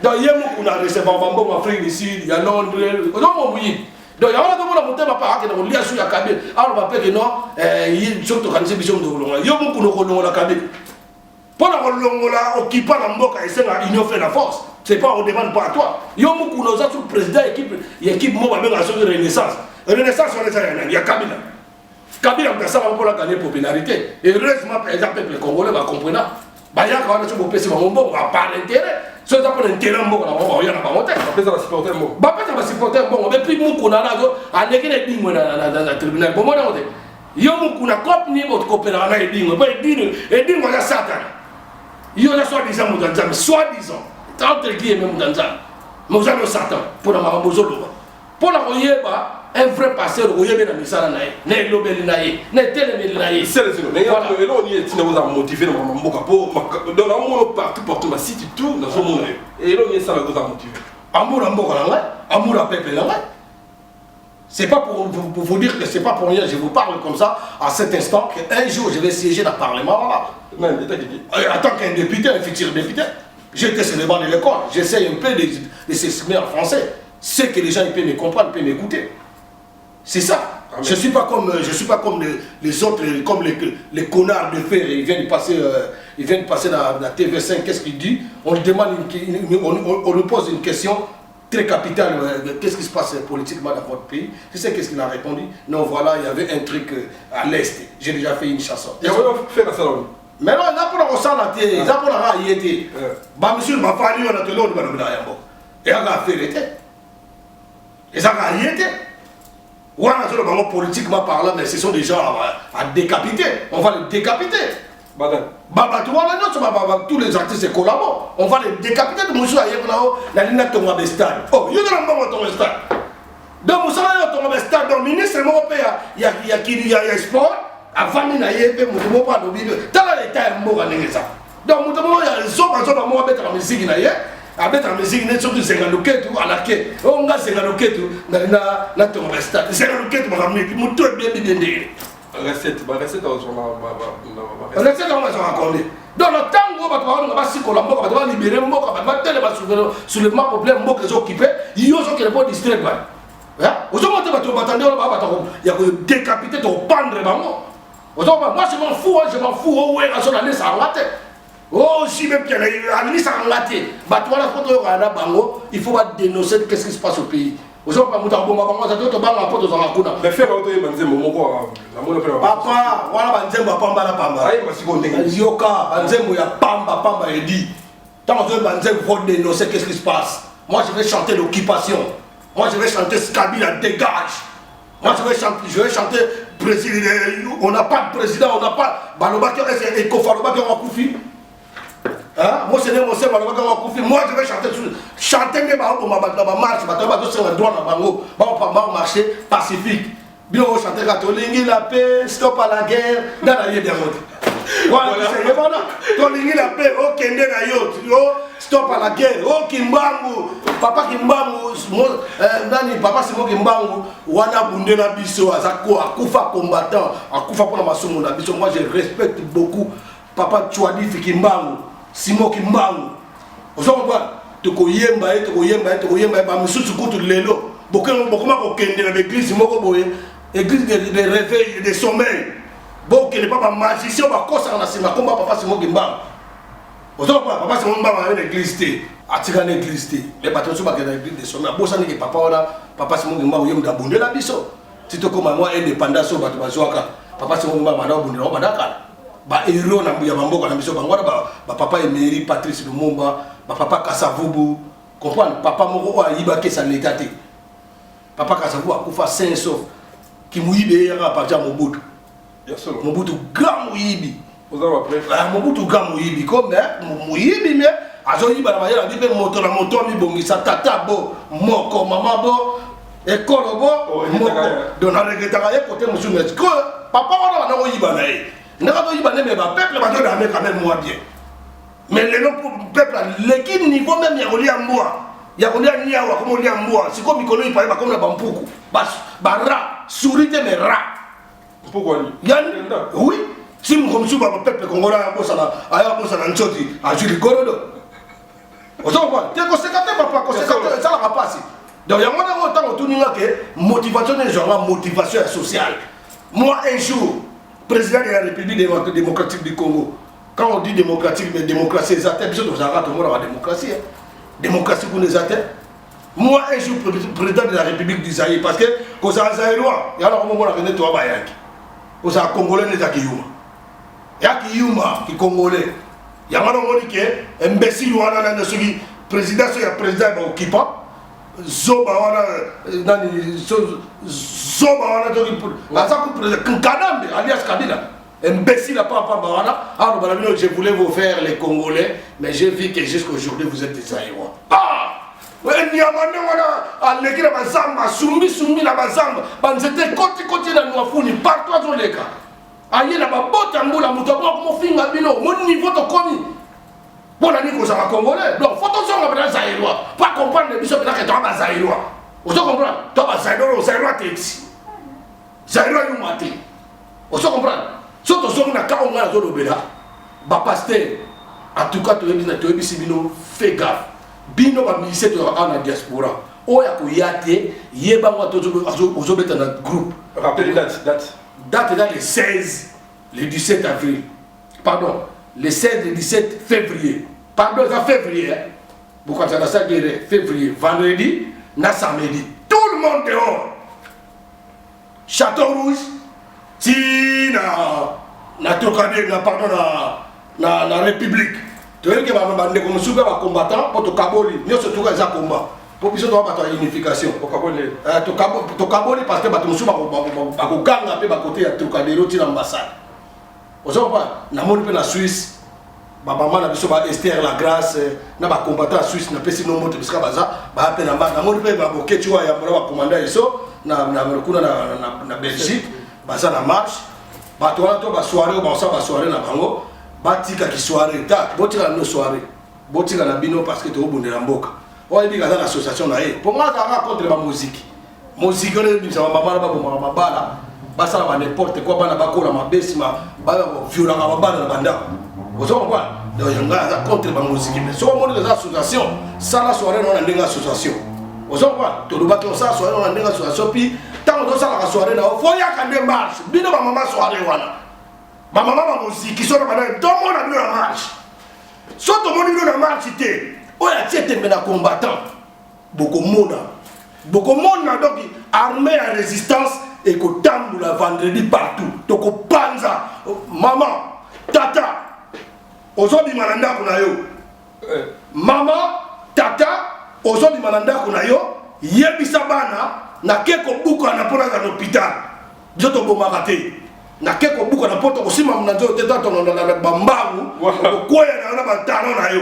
Donc ye Mukuna recevoir bambongo Afrique du Sud, ya Londres, ozomo moyibi. Donc yango wana tomona motema mpe akende kolia su ya Kabila, aloba mpe ke non, soki tokanisi biso moto kolongola yo Mukuna, okolongola Kabila. Mpo na kolongola okipa na mboka, esenga union fait la force. C'est pas, on demande pas à toi. Yo Mukuna, oza su président équipe ya équipe moko babengaka soki Renaissance. Renaissance wana eza ya nani? Ya Kabila. Kabila moto asala mpona gagner popularité. Heureusement, eza peuple congolais bacomprena, bayaka wana. Soki bopesi bango mbongo par intérêt, so eza mpona intérêt mboka na bango, baoya na bango te. Bapesa basupporter mbongo. Bapesa basupporter mbongo. Et puis Mukuna nazo aleki na Edingwe na tribunal, bomona yango te. Yo Mukuna, cope nini bokopelaka na Edingwe? Po Edingwe aza Satana. Yo oza soi disant moto ya Nzambe, soi disant, entre guillemets, moto ya Nzambe, mais oza no Satan mpona makambo ozoloba. Mpona koyeba un vrai pasteur, okoyebi na misala na ye, na elobeli na ye, na etelemeli na ye. Selezino, eloko nini etinda kozala motivé na makambo mboka? Po donc naomona partout, partout, basite tout, nazomona yo. Eloko nini esalaka kozala motivé? Amour ya mboka na ngai, amour ya peuple na ngai. C'est pas pour vous dire que c'est pas pour rien, je vous parle comme ça à cet instant, qu'un jour je vais siéger dans le Parlement. Voilà. En tant qu'un député, un futur député, j'étais sur les bancs de l'école, j'essaie un peu de s'exprimer en français. C'est que les gens ils peuvent me comprendre, ils peuvent m'écouter. C'est ça. Je suis pas comme les autres, comme les connards de fer. Ils viennent de passer dans la TV5. Qu'est-ce qu'il dit? On lui demande, une, on lui pose une question très capitale. Qu'est-ce qui se passe politiquement dans votre pays? Tu sais qu'est-ce qu'il a répondu? Non, voilà, il y avait un truc à l'Est. J'ai déjà fait une chanson. Mais non, eza mpona kosala te, eza mpona kaka ye te. Bamisusu bafali wana, toloni balobela yango. Eyaka affaire te, ezaka ye te. Wana azoloba bango politiquement parlant, mais ce sont des gens à décapiter. On va les décapiter. Bato wana nyonso, tous les artistes collabo, on va les décapiter. Mosusu ayekola o nalingi natonga bestade. Oh, yo tona mbongo tonga stade. Donc mosala yo otonga bestade. Donc ministre moko mpe ya sport avandi na ye mpe moto moko alobi: tala leta ya mboka ndenge eza. Donc moto moko ya zobazoba moko abetaka misiki na ye, abetaka misiki nde soki Zenga Loketu alake o nga Zenga Loketu natonga bastade. Zenga Loketu, makambo moto ebebi bie ndenge Recette, barecette. Recette yango ezwaka combien? Donc na ntango bato baolinga basikola mboka, bato balibérer mboka, bato batelema, soulèvement populaire, mboka ezokipe, yo ozokende mpo distraire bato. Ozomona te bato batandi wana, baa bato ya kodécapiter, tokopendre bango. Ozomona, moi je m'en fous, je m'en fous. Owera so nalesaka nga te, o jibe piana alilisaka nga te. Bato wana po toyokana na bango, il faut badénoncer qu'est-ce qui se passe au pays. Ozomona, moto akoboma bango aza te, tobanga mpo tozalaka kuna. Mais frère, otoyeba nzembo moko namona mpe. Papa, wana banzembo ya pamba na pamba. Ayemba sikoyo ndenge. Yoka, banzembo ya pamba pamba. Edi ntango ozoyeba nzembo, faut dénoncer qu'est-ce qui se passe. Moi je vais chanter l'occupation, moi je vais chanter Kabila dégage, moi je vais chanter, je vais chanter président, on n'a pas de président, on n'a pas. Balobaki ekofa, alobaki yango, akufi. Monseigneur Mosema alobaki yango, akufi. Moi je vais chanter, chanter nde baoboma bato na bamarche, bato bazosenga droit na bango, baomarche pacifique. Bino bochante kaka tolingi la paix, stop à la guerre. Nda nayebi yango te wana. Tolingi la paix, okende na yo, stop à la guerre. O Kimbangu, papa Kimbangu, nani, papa Simo Kimbangu wana abundela biso, aza akufa combattant, akufa mpona masumu na biso. Moi je respecte beaucoup papa Chwadifi Kimbangu, Simo Kimbangu. Ozo comprendre? Tokoyemba ye, tokoyemba ye, tokoyemba ye. Bamisusu kutu lelo bokoma kokende na baeglise moko boye, église de réveil, de sommeil. Bokende mpa bamagicien, bakosaka na nsima komba papa Simo Kimbangu. Ozo comprendre? Papa Simo Kimbangu aye na église te, atika na église te, mais bato mosusu bakende na église de sommeil, abosaniki papa wana, papa Simo Kimbangu. Ye moto abundela biso ti tokóma mwa indépendance oyo bato bazwaka. Papa Simo Kimbangu banda obundela ngo banda kala. Bahéros ya bamboka na biso bango wana, bapapa Emery Patrice Lumumba, bapapa Kasavubu. Comprendre, papa moko oyo ayibaki esa leta te. Papa Kasavubu akufa sain sauf. Kimuyibi eyaka à partir ya Mobutu. Mobutu grand moyibi. Mobutu grand moyibi, comme moyibi, mais azoyiba na mayele abi mpe moto na moto amibongisa. Tata bo moko, mama bo ekolo bo moko. Donc naregretaka ye kote mosusu, mais papa wana banda koyiba na ye ndenge azoyiba nde, mais bapeuple bazodame quand même moi bien. Mais lelo peuple aleki niveau même ya kolia mbwa, ya kolia niawa, komi olia mbwa. Sikoyo mikolo ipaye bakomi na bampuku, bara souris te, mais rat. Yani oui, si moko mosusu bapeuple congolais ayabosana, ayabosana nzoti, azwi ligorodo. Ozo comprendre te? Koseka te papa, koseka te, esalaka mpasi. Donc yango ndenge ntango otuninga ke motivation nini ezwanga, motivation ya sociale. Moi un jour président de la République démocratique du Congo, quand on dit démocratique, mais démocratie eza te. Biso tozalaka tomonaka démocratie, démocratie kuna eza te. Moi un jour président de la République du Zaïre, parce que kozala zaïrois yango nakomomonaka nde toa bayaki. Kozala congolais nde ezaki yuma, yaki yuma kicongolais. Yango namoni ke imbécile wana nani, soki président, soki ya président ya baoccupant, zoba wana nani, zoba wana soki aza ku président, Kanambe alias Kabila, imbécile apapamba wana aloba na bino: je voulais vous faire les Congolais, mais j'ai vu que jusqu'aujourd'hui vous êtes des Zaïrois. Ah, nyama nde wana aleki na bazamba, asumbisumbi na bazamba, banzete ekotikoti na nwafuni partout, azoleka aye na babota mbula. Moto abonga komofinga bino mo niveau tokomi mpo na nini kozala congolais. Donc faut tozonga mpena zaïrois po comprendre biso mpena ke toa bazaïrois. Ozo comprendre? Toa bazaïrois, zaïrois te ti zaïrois yuma te. Ozo comprendre? So tozongi na ka onga, nazolobela bapasteur. En tout cas toyebisi bino, fait gaffe bino bamusicien tozalaka awa na diaspora. Oyo akoya te, yebango ate ozobeta na groupe. Rappelez date, date. Date eza le 16, le 17 avril, pardon, le 16, le 17 février, pardon, eza février. Bokanisa na sagere février, vendredi na samedi, tout le monde dehors, Château Rouge ti na Trocadéro, na pardon, na République. Toyebi ke bandeko mosusu mpe bacombattant, mpo tokaboli nyonso, tuka eza combat, mpo biso toza bato ya unification. Tokaboli parce que bato mosusu bakoganga mpe bakote ya Trocadero ntina ambassade. Oza comprendre? Namoni mpe na Suisse bamama na biso, ba Ester la Grâce na bacombattant ya Suisse, napesi bino moto bisika baza, baya mpe na mba. Namoni mpe baboketi oyo yambola, bacommandant eso kuna na Belgique, baza na marche. Bato wana to basoirée oyo bakosala basoirée na bango, batikaki soirée ta, botika na bino soirée, botika na bino, parce que tokobundela mboka. Oyo ayebi aza na association na ye, mpo nga azalaka contre bamoziki. Moziki wana ebimisa bamama na babomaka mabala, basala ba n'importe quoi, bana bakola mabe, nsima baviolaka babana na bandako. Oza comprendre? Donc yango aza contre bamoziki. Mais soki omoni eza association, sala soirée na na ndenge association. Oza comprendre? Tolobaki osala soirée na ndenge association, puis ntango tosalaka soirée na yo, fo yaka nde marche. Bino bamama soirée wana, bamama bamoziki, soki bana tomona bino na marche, so tomoni bino na marche te, oyo atie tembe na combattant, bokomona, bokomona. Donc armée ya résistance ekotambola vendredi partout, tokopanza. Mama, tata, ozobima na ndako na yo. Mama, tata, ozobima na ndako na yo, yebisa bana: nake kobukana mpo naza na hôpital. Biso tobomaka te. Nake kobukana mpo tokosimba na nzoto te, na bambangu okokwea na yo na batalon na yo.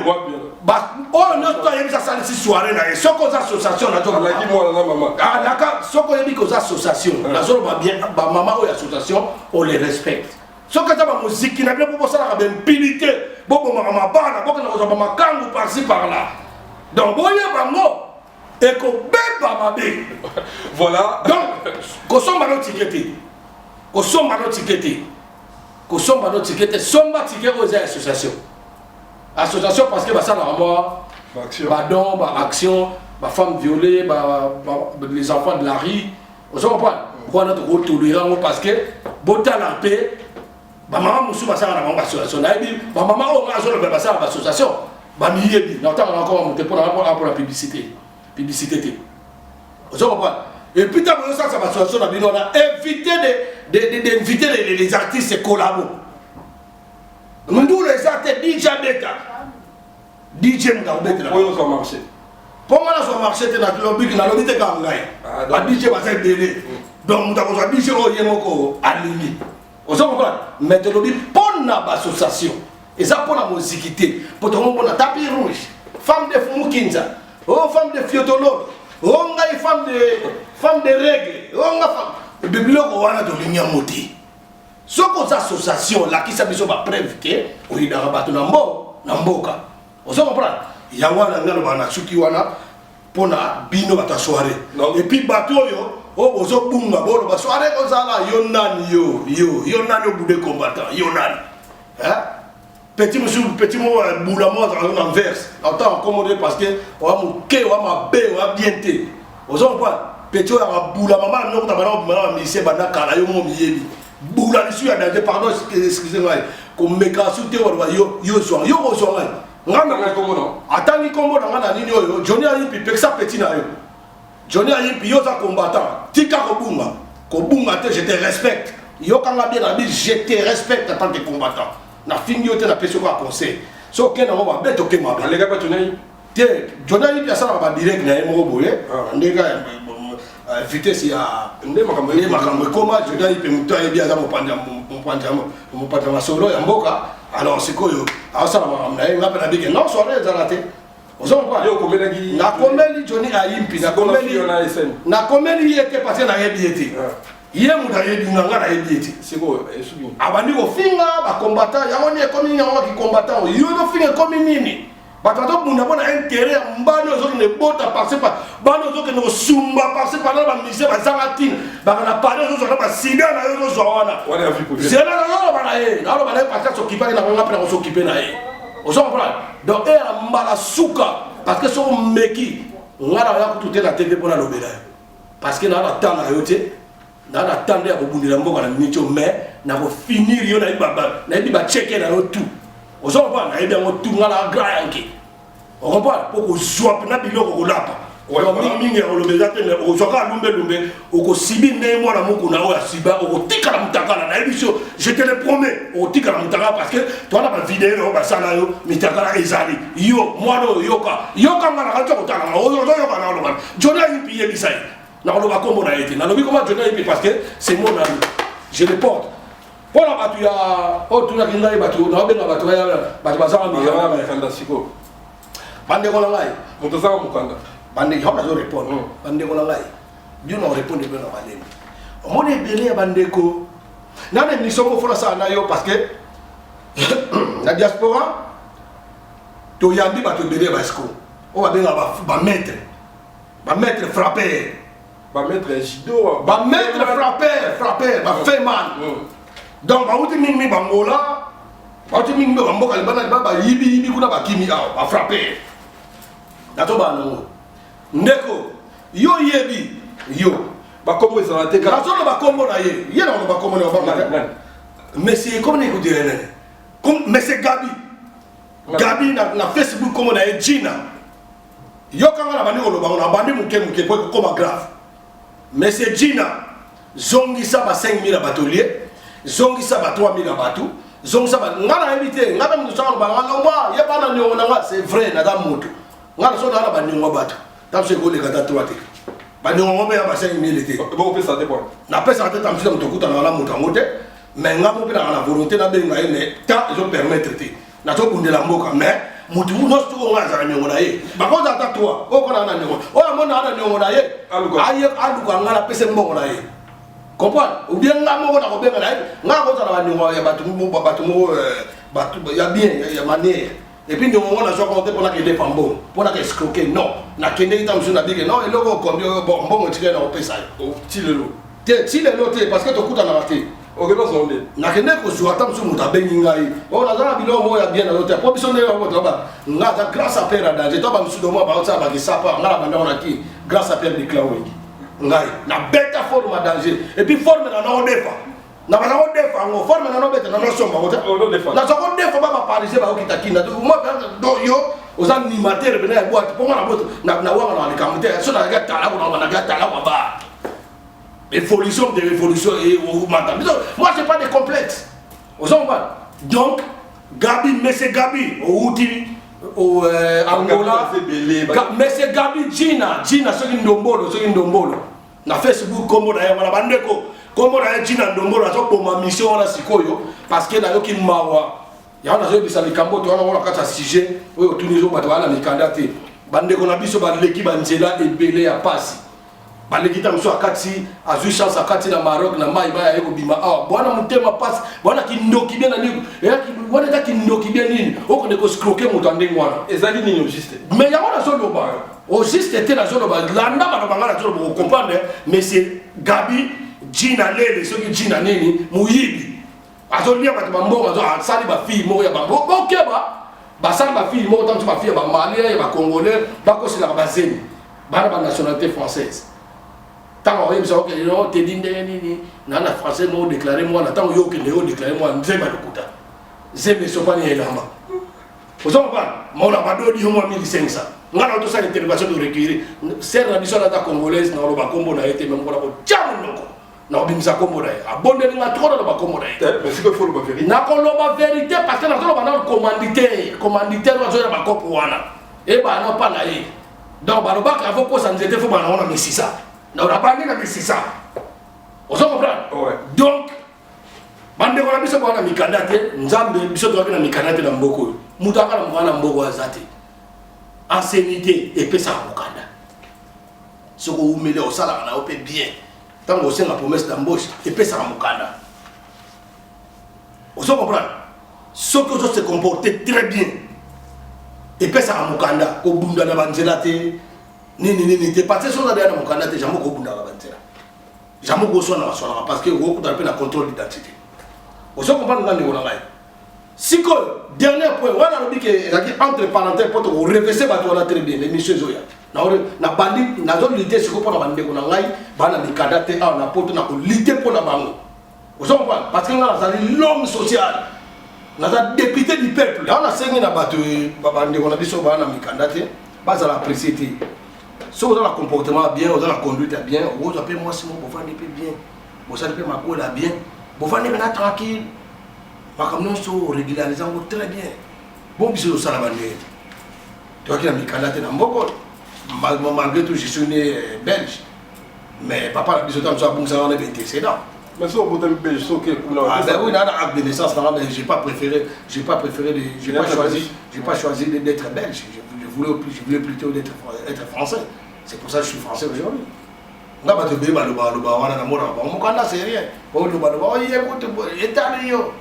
Oyo nyonso to ayebisa, asalisi soirée na ye. Soki oza association, nazolaka, soki oyebi ke oza association, nazoloba bien, bamama oyo association, on les respecte. Soki eza bamoziki na bino, mpo bosalaka baimpunité, bobomaka mabala, bokenda kozwa bamakangu par-ci par-là, donc boyeba ngo ekobeba mabe. Voilà. Donc kosomba no ticket te, kosomba no ticket te, kosomba no ticket te. Somba ticket oyo eza ya association. Association, parce que basalaka mwa badon, baaction, bafemme violée, les enfants de la rue. Ozo comprendre? Wana tokotolérer yango, parce que botala mpe bamama mosusu basalaka na bango baassociation. Nayebi bamama oyo nga azoloba, basalaka baassociation, bamiyebi. Na otanga nakoma mote mpona publicité, publicité te. Ozo comprendre? Et puis ntango ozosalisa baassociation na bino wana, éviter d'inviter les artistes collabo. Ndula eza te, DJ abeta, DJ moto akobetela. Oyo ozwa marché. Mpo nga nazwa marché te, nalobi, nalobi te kaka ngai. Ba DJ baza ebele, donc moto akozwa DJ oyo ye moko alingi. Oza comprendre? Mais tolobi mpo na baassociation, eza mpo na moziki te, mpo tokomona tapis rouge, femme de Fumukinza, o femme de fiotololo, o ngai femme de règle, o nga femme biloko wana, tolingi yango te. Soki oza association, olakisa biso bapreuve ke oyidaka bato na mbo na mboka. Oza comprendre? Yango wana ngai lobaka na suki wana mpona bino bato ya soirée. Et puis bato oyo bozobunga, boloba soirée kozala, yo nani? Yo, yo, yo nani? Obude combattant, yo nani? Petit mosusu, petit moko bula moko azalaka na verse ata accommode, parce que oya moke, oya mabe, oya bien te. Oza comprendre? Petit oyo akabula mama na bino kuta bana kobima na bamisie banda kala, yo mo miyebi bula lisu ya danger. Pardon, excuse ngai, komeka su te. Waloba yo, yo zwa, yo kozwa ngai. Atangi nkombo na ngai na nini oyo? Johnny Ayimpi, pekisa petit na yo Johnny Ayimpi. Yo oza combattant, tika kobunga, kobunga te. Je te respecte, yokanga bien na bi, je te respecte en tant que combattant. Nafingi yo te, napesi yo kaka conseil. So okende yango mabe, toke mabe te. Johnny Ayimpi asalaka badirect na ye moko boye, ndenge vitesse ya nde makambo. Nde makambo ekoma. Johnny Ayimpi, moto ayebi, aza mopanzi ya masolo ya mboka. Alors sikoyo aosala makambo na ye, nga mpe nabike non, soirée ezala te. Oza comprendre? Nakomeli Johnny Ayimpi, nakomeli ye te, parce que nayebi ye te. Ye moto ayebi nga, nga nayebi ye te. Abandi kofinga bacombattant, yango nini ekomi nini? Yango bakicombattant yo tofinga ekomi nini? Bato bazobunda mpo na intérêt ya mbani. Ozokende bota parce pa bana, ozokende kosumba parce pa na bamusicien bazanga ntina, baka na pari, ozozwa na basida na yo, ozozwa wana. Zela, nazoloba na ye, naloba na ye parce asokipaki na nga mpe nakosokipe na ye. Ozo comprendre? Donc eya mbala suka, parce que soki omeki nga, na oya kutu te na TV mpo nalobela yo, parce que naa na temps na yo te, naa na temps nde ya kobundela mboka na miniti oyo. Mais nakofinir yo, nayebi bacheke na yo tout. Ozo comprendre? Nayebi yango tout, nga na grand yanke. Ocomprendre? Mpo kozwa mpena biloko kolapa. Donc mingi ya koloba eza te, mais okozwaka lumbelumbe, okosibi ndenge mwana mokuna oyo asiba, okotikala mutakala. Nayebi so, je te le promets, okotikala mutakala, parce que towana bavideo oyo basala yo mitakala ezali. Yo mwana oyo, yoka, yoka nga na kati ya kotalanga, ozoyoka na oloba Joni Ayipi, yebisa ye nakoloba kombo na ye te. Nalobi koma Joni Ayipi parce que c'est mon ami, je le porte. Mpona bato ya oyo tunaki ngai, bato naobenga bato, bato bazanga mikanda sikoyo. Bandeko na ngai. Moto azanga mokanda. Bandeko, yango nazo répondre. Bandeko na ngai, bino na korépondre bino na malemi. Omoni ebele ya bandeko nana émission moko nasala na yo, parce que na diaspora toyambi bato ebele ya basiko oyo babengaka bamaître, bamaître frappeur. Bamaître ya judo. Bamaître frappeur, frappeur, bafeman. Donc bauti mingi bangola, bauti mingi mpe bamboka libanda libanda, bayibiyibi kuna, bakimi awa, bafrappeur. Nato banango, ndeko, yo yebi yo. Bakombo ezala te. Nazoloba kombo na ye, ye na koloba kombo na babanga. Monsieur, comme ni ekudire nani, monsieur Gabi, Gabi na Facebook, kombo na ye Gina. Yokanga na bandi koloba ngo na bandi moke moke po ekokoma grave. Monsieur Gina, zongisa ba 5000 ya bato lie, zongisa ba 3000 ya bato, zongisa ba. Nga nayebi te, nga mpe moto sanga loba nga longwa, ye bana niongo na nga. C'est vrai, naza moto, nga na so naa na baniongo ya bato, ta biso ekoleka ta 3 te, baniongo ngo mpe ya ba 5000 te. Bokopesa te bwana. Napesaka te. Ta mosusu moto okutanaka na moto yango te, mais nga mo mpe nanga na volonté nabenga ye, mais temps ezopermettre te. Nazobundela mboka, mais motu nyonso tuko nga azala niongo na ye, bakozala ata 3 oyo kona na niongo oyo amona na niongo na ye, aye aluka nga, napesa mbongo na ye, comprendre? Ou bien nga moko nakobenga na ye. Nga akozala baniongo ya bato, bato moko, bato ya bien, ya manière. Et puis niongo ngo nazwaka te mpona kedefa mbongo, mpona kaescroquer, non. Nakendeki ta mosusu, nabike non, eloko okombi oyo, bon, mbongo etikali na kopesa yo. Ti lelo? Te, ti lelo te, parce que tokutanaka te. Nakende kozwa ata mosusu moto abengi ngai oyo, naza na biloko moko ya bien nazo te, po biso ndenge bango toba. Nga aza grâce à père ya danger to bamisusu domo baosala bakisapa. Nga na bandako na ki grâce à père de clan wengi, ngai nabeta forme ya danger. Et puis forme na naodefa, na baza kodefa yango, forme na nobeta na nosomba ngo te, naza kodefa ba baparisien bakokita kinda yo. Oza animateur pena ya boîte, mpo nga na bote na wanga na likambo te. So nazalaki atalako na bandaki atalako ba évolution de révolution et augmenta. Moi, j'ai pas de complexe. Ozo comprendre? Donc Gabi, monsieur Gabi outi au Angola, monsieur Gabi Gina, Gina soki Ndombolo, soki Ndombolo na Facebook, kombo na ye wana. Bandeko, kombo na ye Gina Ndombolo, azoboma mission wana sikoyo, parce que nayoki mawa. Yango nazoyebisa likambo to wana ngo na kati ya sujet oyo otuni zo bato baa na mikanda te. Bandeko na biso baleki banzela ebele ya pasi, baleki ta mosusu akati, azwi chance akati na Maroc na mai baya, ye kobima awa bwana motema pasi, bwana kindoki bien na nini wana, eza kindoki bien nini okende koescroquer moto ya ndenge wana? Ezali nini au juste? Mais yango nazoloba au juste te, nazoloba, landa maloba nga nazoloba, kocomprendre. Monsieur Gabi Jina Lele, soki Jina nini, moyibi, azolia bato bambongo, asali bafille moko ya bango, bokeba, basali bafille moko ta mosusu, bafille ya bamalien, ya bacongolais, bakoselaka bazemi bana banationalité française. Ntango akoyebisa okende no tedi ndenge nini na français mo odéclare mwana, ntango yo okende yo odéclare mwana, nzembe lokuta, zembe esopani ya elamba, oza comprendre? Mona badodi yo mwa 1500. Nga na tosala intervention de recueillir sere na biso, ata congolaise, na koloba kombo na ye te, me mokolo kotya monoko na kobimisa kombo na ye, abondeli nga trop naloba kombo na ye. Nakoloba vérité, parce que nazoloba na commanditaire, commanditaire oyo azoya bakopo wana, ebana no mpa na ye. Donc balobaka avo kosa nzete fo bana wana misisa, donc nabandi na misisa, ozo comprendre? Donc bandeko na biso bwana mikanda te, Nzambe, biso tozalaki na mikanda te na mboka oyo. Moto aka na mokanda na mboka oyo aza te. Ancienneté epesaka mokanda. Soki oumeli, osalaka na yo mpe bien, ntango osenga promesse d'embauche, epesaka mokanda, ozo comprendre? Soki ozo se comporter très bien, epesaka mokanda. Kobunda na banzela te, nini nini te, parce que soki oza deya na mokanda te, jamai okobundaka banzela, jamai okoswanaka swanaka, parce que okokutana mpe na contrôle d'identité. Ozo comprendre nga, ndeko na ngai? Sikoyo dernier point wana, alobi ke ezalaki entre parenthèse mpo tokorevese bato wana très bien. L'émission ezoya na bandi, nazolutter sikoyo mpo na bandeko na ngai bana mikanda te awa na poto, na kolutter mpo na bango, ozo comprendre? Parce que ngai nazali l'homme social, naza député du peuple. Awa nasengi na bato, bandeko na biso baa na mikanda te, bazala apprécié te. Soki oza na comportement ya bien, oza na conduite ya bien, okozwa mpe mwasi moko, bofandi mpe bien, bosali mpe makola bien, bofandi mpe na tranquille, makambo nyonso orégularise yango très bien. Bon, biso tosala bandenge toyaki na mikanda te na mboka. Malgré tout, je suis né belge, mais papa na biso ta mosu abungisaka wana baantécédent. Mais soki obotami belge, soki kuna? Ah ben oui, na acte de naissance nanga, mais j'ai pas préféré, j'ai pas choisi d'être belge. Je voulais plutôt d'être être français. C'est pour ça que je suis français aujourd'hui. Nga bato ebele balobaloba wana, namonaka bango, mokanda c'est rien. Olobaloba oye kutu etali yo.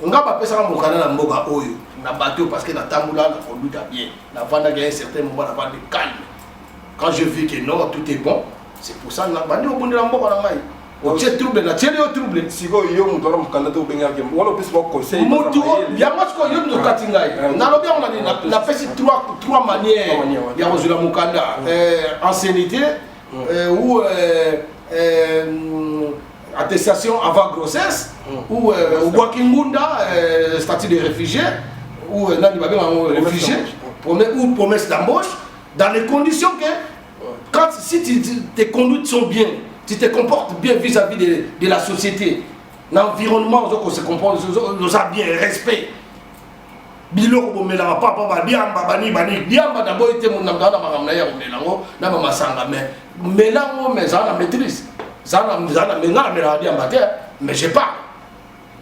Nga bapesaka mokanda na mboka oyo na bato parce que natambola na conduite ya bien, navandaki à un certain moment, navandi calme. Quand je vis que non, tout est bon, c'est pour ça bandi obundela mboka na ngai. Otie trouble, natieli yo trouble. Sikoyo yo moto wana mokanda te, obengaki wana, opesi ba conseil? Motu yango sikoyo yo moto okati ngai, nalobi yango nani, napesi trois manières ya kozwela mokanda: ancienneté ou attestation avant grossesse ou obwaki ngunda, statut de réfugié ou nani babengango réfugié ou promesse d'embauche, dans les conditions que quand si tes conduites sont bien, tu te comportes bien vis-à-vis de la société, l'environnement, on se comprend, oza bien, respect. Biloko bomelaka papa, badiamba bani bani, diamba naboyi te, na makambo na ye ya komela yango na bamasanga, mais mela yango, mais zala na maîtrise, zala na nga. Namelaka diamba te, mais je parle.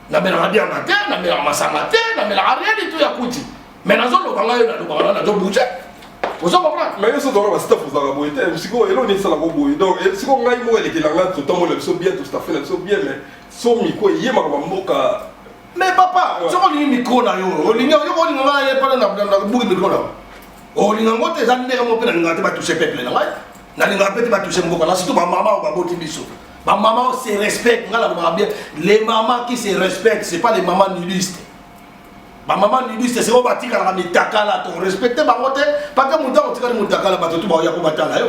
Namelaka diamba te, namelaka masanga te, namelaka rien du tout ya kuti, mais nazoloba ngai oyo nalobaka na nazobouge, ozo comprendre? Mais yo so tozalaka bastaff, ozalaka boye te. Sikoyo eloko nini esalaka boye? Donc sikoyo ngai moko elekela nga, totambola biso bien, tostaffe na biso bien, mais so micro eyemaka bamboka. Mais papa, soki olingi micro na yo, olingi yo, olinga ngai ye mpana na buki micro na yo, olinga ngo te. Eza ndenge moko mpe nalingaka te batouche peuple na ngai, nalingaka mpe te batouche mboka na, surtout bamama oyo baboti biso, bamama oyo se respecte. Ngai nalobaka bien, les mamans qui se respectent, c'est pas les mamans nulistes. Bamama nudiste, seko batikalaka mitakala, to respecte bango te, parce que moto otikali motakala, bato tu baoya ko batala yo,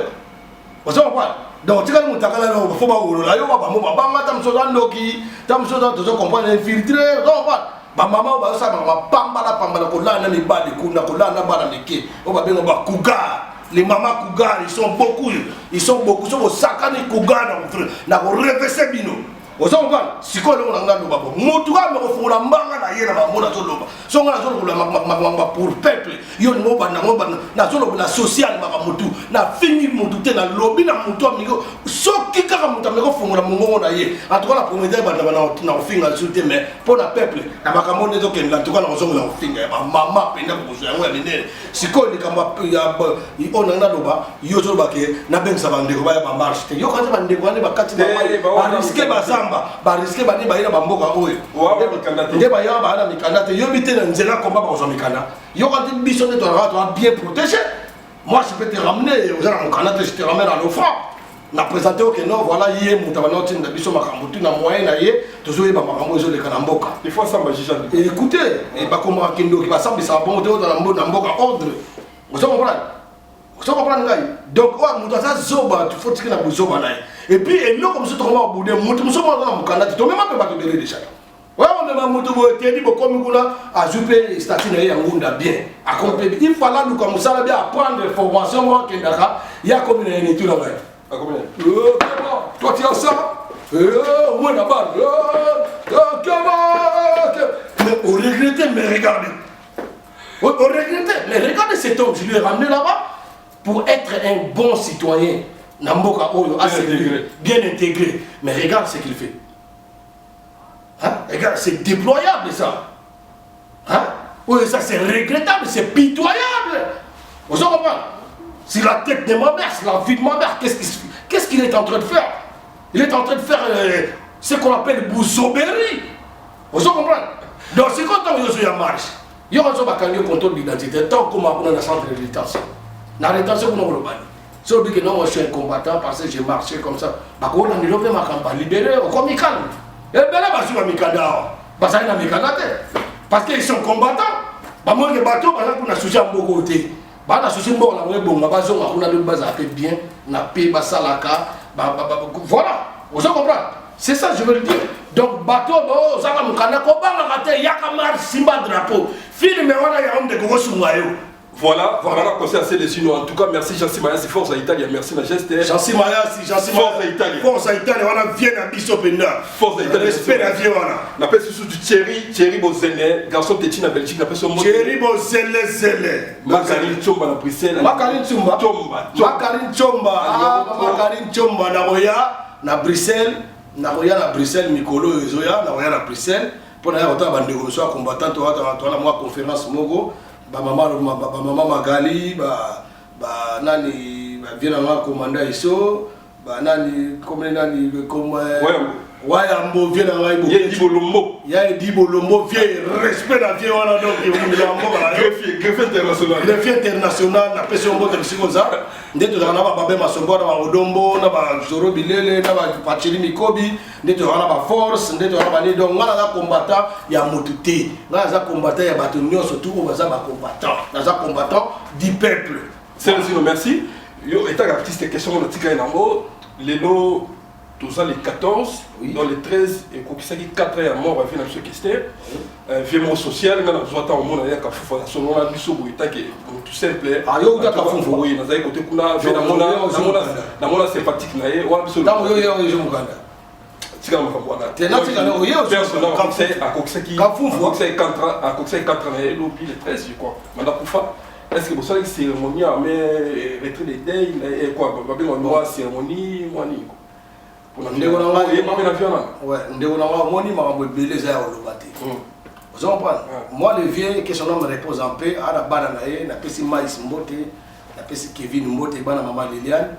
ozo comprendre? Donc otikali motakala, faut bawolola yo, bango babanga ta mosusu aza ndoki, ta mosusu tozo comprendre, infiltré, ozo comprendre? Bamama oyo bazosala mapambala pambala, kolala na mibali kuna, kolala na bana mike, oyo babenga bacougar, les mamans cougar, ils sont beaucoup, ils sont beaucoup. So bosakani cougar na korevese bino, ozo comprendre? Sikoyo eloko na ngai loba bo, motu kaka me kofungola mbanga na ye na bango. Nazoloba so ngai nazolobola makambo pour peuple. Yo ningo obanda ngo banda, nazoloba na social, makambo tu. Nafingi motu te, nalobi na motu amingi. Soki kaka moto ameki kofungola mongongo na ye, en tout cas na promettre banda na kofinga lisusu te. Mais mpo na peuple, na makambo nde ezokende, en tout cas na kozongela kofinga ya bamama mpenza, kokozwa yango ya minene. Sikoyo likambo ya oyo nangi naloba, yo ozoloba ke nabengisa bandeko baya bamarche te. Yoka te, bandeko wana bakati barisque, bazamba barisque, bani baye na bamboka oyo nde baya, baya na mikanda te. Yobi te na nzela komba bakozwa mikanda. Yoka te, biso nde tozalaka, toa bien protégé. Moi, je peux te ramener, oza na mokanda te, je te ramène à l'OFPRA, na présente oke non, voilà ye moto abanda otinda biso makambo tu. Na moyen na ye tozoyeba makambo ezoleka na mboka. Il faut asamba juge. Écoutez, bakomaka kindoki, basambisaka bongo te. Ozala na mboka ordre, ozo comprendre? Ozo comprendre ngai? Donc oyo moto aza zoba, faut tiki na bozoba na ye. Et puis eloko mosusu, tokoma babude moto mosusu moko aza na mokanda te, tomema mpe bato ebele déjà. Oyo omema moto boye, tedi bokomi kuna, azwi mpe statut na ye ya ngunda bien, akomi mpe, il fallait aluka mosala bien, apprendre formation moko, akendaka ye, akomi na ye netu na ngai. Toi, tu as ça au moins la balle. Mais au regretté, mais regardez. Au regretté, mais regardez cet homme, je lui ai ramené là-bas pour être un bon citoyen. Na mboka oyo, bien intégré. Bien intégré. Mais regarde ce qu'il fait. Hein? Regarde, c'est déployable ça. Hein? Oui, ça c'est regrettable, c'est pitoyable. Vous comprenez? C'est la tête de ma mère, c'est la vie de ma mère. Qu'est-ce qu'il est en train de faire? Il est en train de faire ce qu'on appelle bouzobéry. Vous comprenez? Donc c'est quand on y a marche, il y aura un contrôle d'identité. Tant qu'on a un centre de détention. La rétention, vous n'avez pas. Si on dit que non, moi je suis un combattant parce que j'ai marché comme ça, bakolanda mpe makambo, libéré, okomi calme. Ebele bazwi bamikanda awa, bazali na mikanda te parce que ils sont combattants. Bamonke bato baza kuna souci ya mboka te, baa na souci mboka nango ebonga, bazonga kuna lobi, bazala mpe bien na mpe basalaka. Voilà, ozo comprendre? C'est ça je veux le dire. Donc bato oyo ozanga mokanda, kobangaka te, yaka marche, simba drapeau, filme wana yango ndeko kosunga yo. Voilà, voilà, conseil à Celezino. En tout cas, merci Jansi Mayasi, Forza Italia, merci na geste. Jansi Mayasi, Jansi Forza Italia. Forza Italia, wana vie na biso penda. Forza Italia. Respect na vie wana. Na pesi sous du Thierry, Thierry Bozene, garçon Téti na Belgique, na pesi mot. Thierry Bozele Zele. Makari Tsomba na Bruxelles. Makari Tsomba. Tsomba. Makari Tsomba. Ah, Makari Tsomba na roya na Bruxelles, na roya na Bruxelles mikolo ezoya, na roya na Bruxelles. Pona ya kotala bandeko mosusu ya combattant to ata na mwa conférence moko. Ba mama ba mama Magali ba ba nani ba vieux na nga commandant Eso ba nani comme nani comme Wayambo vieux na ngai bo Ye Bolombo ya Edi Bolombo vieux respect na vieux wana donc ya mboka na yo greffier greffier international greffier international na pesi mbote bisiko za nde tozalaka na ba babe masombo na ba odombo na ba zoro bilele na ba pacheli mikobi nde tozalaka na baforce nde tozalaka banini donc ngai naza combattant ya motu te ngai naza combattant ya bato nyonso tu oyo baza bacombattant naza combattant du peuple. Celezino, merci. Yo etaka artiste, question ngo natikali nango lelo, toza le 14. Oui. Dans le 13 ekokisaki 4 ya mort ya vieux na biso Kester, vieux moko social. Ngai nazwa ntango omona ye Kafufa, nasolola biso boye take motu simple. Ah, yo uta Kafufu? Oui, nazali kote kuna vieux, namona sympathique na ye wana biso. Ntango yo ye oyo mokanda. Tika makambo wana. Te, natika na oye. Akokisaki Kafufu. Akokisaki 4 na ye lobi le 13, je crois, manda kufa. Est ce que bosalaki cérémonie ya mais retrait de deuil quoi, babenga mwa cérémonie mwa nini? Ndeko na ngai. Oyeba mpe na vieux wana. Ouais, ndeko na ngai, omoni makambo ebele eza ya koloba te. Ozo comprendre? Moi, le vieux, que son homme repose en paix, ana bana na ye, napesi Mais mbote, napesi Kevin mbote, bana mama Liliane,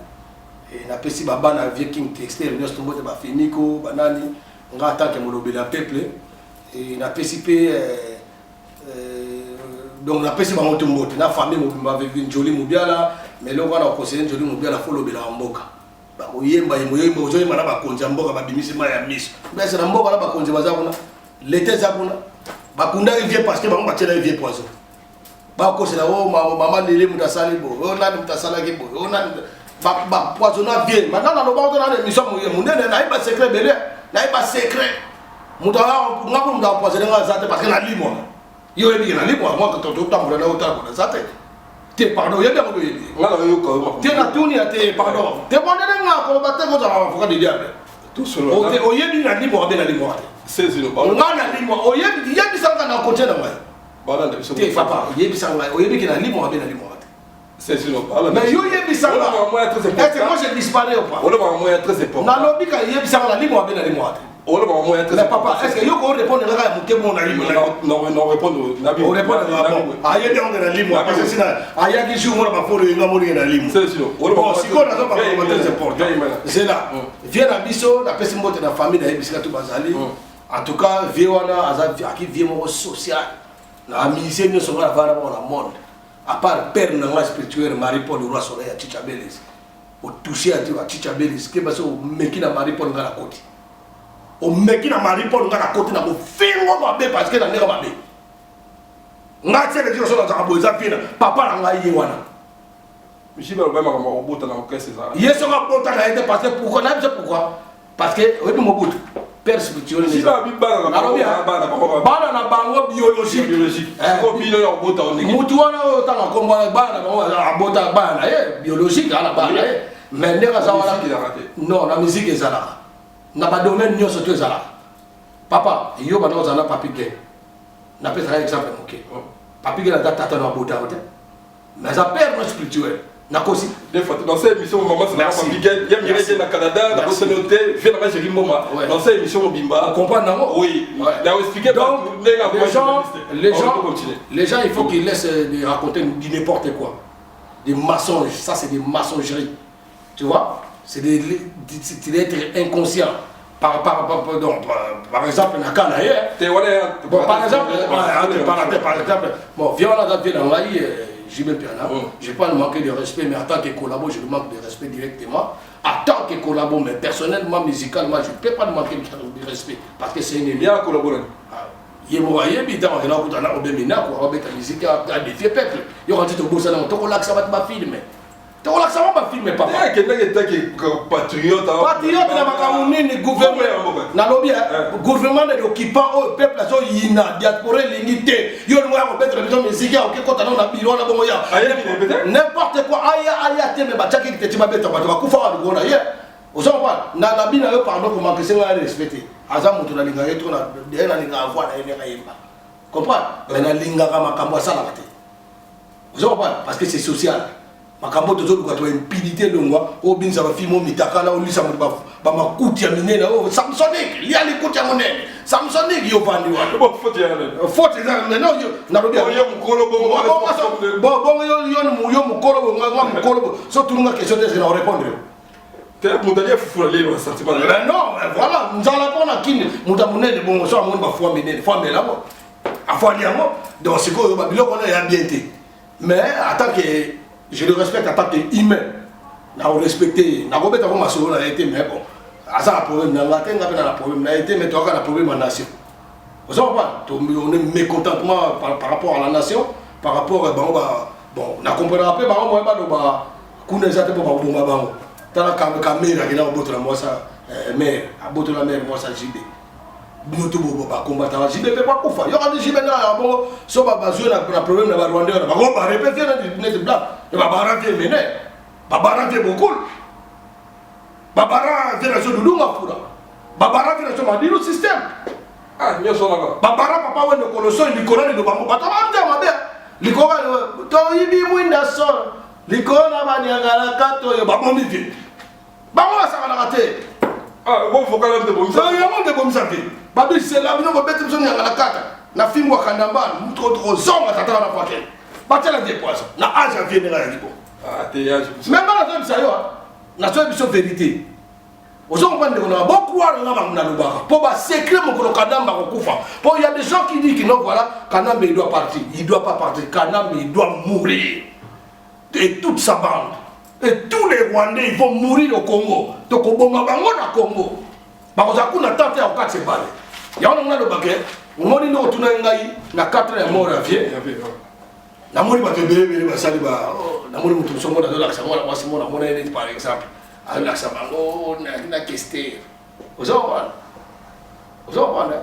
napesi babana vieux King Texter nyonso mbote, bafeniko banani. Nga en tant que molobeli ya peuple, napesi mpe donc napesi bango to mbote na famille mobimba Njoli Mobiala. Mais eloko wana okonseye Njoli Mobiala, fo olobelaka mboka, bakoyemba ye moyemba, ozoyemba na bakonzi ya mboka, babimisi mai ya miso mbese na mboka na bakonzi baza kuna, leta eza kuna, bakundaki vieux parce que bango batielaki vieux poison. Bakosela o mama lele, moto asali boye, o nani moto asalaki boye, o nani bapoisonna vieux. Maintenant naloba to nana émission monene, nayeba secret ebele, nayeba secret. Moto nga mpo moto apoisonne nga aza te, parce que nalimwa. Yo oyebi ke nalimwa, mwa totambola na otala kona aza te. Te, pardon, oyebi yango, oyebi. Nga nayoka yo. Te, natuni ya te, pardon, te, bondele nga koloba te, kozala avocat du diable. Oyebi nalimwaka mpe nalimwaka te. Nga nalimwa, oyebi, yebisanga na kotie na ngai te. Papa, yebisa ngai, oyebi ke nalimwaka mpe nalimwaka te. Mais yo yebisanga, est-ce que moi je disparais ou pas? Nalobi ka yebisanga, nalimwaka mpe nalimwaka te. Mais papa, est-ce que yo ko répondre kaka ya motema na limwa? Non, répondre. O répondre bon, ayebi yango na limwa, parce que sina ayaki jour mona bafolo yenga moninge na limwa. Bon, sikoyo naza makambo très important. Zela, vieux na biso, napesi mbote na famille na ye bisika to bazali. En tout cas, vieux wana aza aki vieux moko social na musicien nyonso nga navanda bango na monde, à part père na nga spirituel Marie Paul Roi Soleil ya Chicha Beles. Otouche ati wa Chicha Beles ke basi omeki na Marie Paul, nga na koti. Omeki na Marie Paul, nga na koti na kofingo mabe, parce que na ndenge mabe nga tiele nyonso nazaka boye, eza vieux na papa na ngai ye wana. Jibe aloba makambo ya kobota na orchestre ezala. Ye soki abota na ye te, parce que pourquoi? Nayebi biso pourquoi, parce que oyebi Mobutu père spirituel. Jibe abi bana na Nalobi, bango, bana na bango. Bana na bango biologique. Biologique. Sikoyo bino ya kobota ondenge. Mutu wana oyo otanga nkombo wana, bana na bango, abota bana na ye biologique, ana bana na ye, mais ndenge aza wana. Musique ezalaka te. Non, na musique ezalaka, na badomaine nyonso to ezalaka. Papa, yo banda ozala na Papi Gen, napesaka exemple moke. Papi Gen aza tata na abota yo te, mais aza père no spirituel. Nakosi? Deux fois dans cette émission, maman, c'est Merci. Papi Gen ya Mireille na Canada, na Merci. bosani te vieux na Géri Mboma dans cette émission mobimba. Comprendre nango. Oui. Na expliquer. Donc, les gens, les gens, continuer. Les gens, il faut qu'ils laissent de raconter du n'importe quoi. Des mensonges, ça c'est des mensongeries. Tu vois? C'est d'être inconscient. Donc, par exemple, na cas na ye, Te wana ya Bon, par exemple, ouais, entre parenthèses, par exemple, bon, viens là, viens dans l'Aïe, JB Piana, je ne vais pas lui manquer de respect, mais en tant que collabo, je lui manque de respect directement. En tant que collabo, mais personnellement, musicalement, je ne peux pas lui manquer de respect, parce que c'est une Ya collaborer. Ye moko ayebi ntango akenda kuta na obemi ndako, akobeta musique, adéfier peuple. Yo kati tobosana, tokolakisa bato bafilme. Tokolakisa bango bafilme, papa. Akendaki etaki patriote. Patriote na makambo nini? Gouvernement, nalobi, gouvernement de l'occupant oyo peuple azoyina, diaspora elingi te. Yo olingo ya kobetela biso misiki, oke kota nano na biro wana bongo ya n'importe quoi. Aya, aya te, me batiaki te ti babeta bato bakufa wa likolo na ye. Oza comprendre na nabi na yo, pardon, komankese ngai respect te. Aza moto nalingaka ye to ye, nalingaka voix na ye ndenge ayemba, comprendre, mais nalingaka makambo asalaka te. Oza comprendre, parce que c'est social. Makambo tozoluka to impunité elongwa. Obinisa bafilme omitakala, olisa moto bamakuti ya minene oyo samsonic, lia likuti ya monene samsonic, yo vandi wana. Faute eza nalobi bongo, yo mokolo, nga mokolo so tununga question te, na orépondre yo. Moto alia fufu na lelo, sentiment. Mais non, voilà, nzala mpona kini moto ya monene bongo so amoni bafua minene, fo amela ngo, afo alia yango. Donc sikoyo babiloko wana ya bien te, mais en tant que je le respecte en tant que humain, na korespecte ye, nakobeta ko masolo na ye te. Mais bon, aza na problème na nga te, nga mpe na problème na ye te, mais toyaka na problème ya nation. Oza comprendre, on est mécontentement par rapport à la nation, par rapport à bango ba. Bon, na comprendra mpe bango moye baloba kuna eza te mpo bakoboma bango. Tala Kamerhe akenda kobotola mwasa mare, abotola mare mwasa JB. Bino to bakombataka JB mpe bakufa. Yoka ti JB ndaka ya bongo so bazwi na problème na Barwandais wana, bango barepe vie neti blague. Babara vie mene, babara vie bokul, babara vie na so Dudunga Fura, babara vie na so Madilu système. Nyonso wana. Babara papa wende koloso likolo liloba ngo bato bamte mabe likolo toyibi mwinda solo likolo na baniangalaka toyo babomi vie. Bango basakanaka te. Yango nde bomisa te, babisela bino bobeti biso nyangala kata na fimbu ya kandamba kozonga tata wana po akende batiala vie poison na age ya vie ndenge ayaki bo. Mais nga nazoyebisa yo, nazoyebi biso vérité. Ozokompa ndeko nanga, bocroire nga bango nalobaka mpo basecret. Mokolo Kanambe akokufa, mpo y a des gens qui disent que non, voilà, Kanambe il doit partir. Il doit pas partir. Kanambe il doit mourir, et toute sa bande et tous les Rwandais, ils vont mourir au Congo. Tokoboma bango na Congo, bakozala kuna tante ya kokatisa ebale. Yango nango nalobake, omoni nde otuna ngai na 4 ya mort ya vie. Namoni bato ebele ebele basali ba, namoni moto mosu mona azolakisa mwana mwasi, mona mona ye neti par exemple azolakisa bango na Kester. Oza wana, oza wana,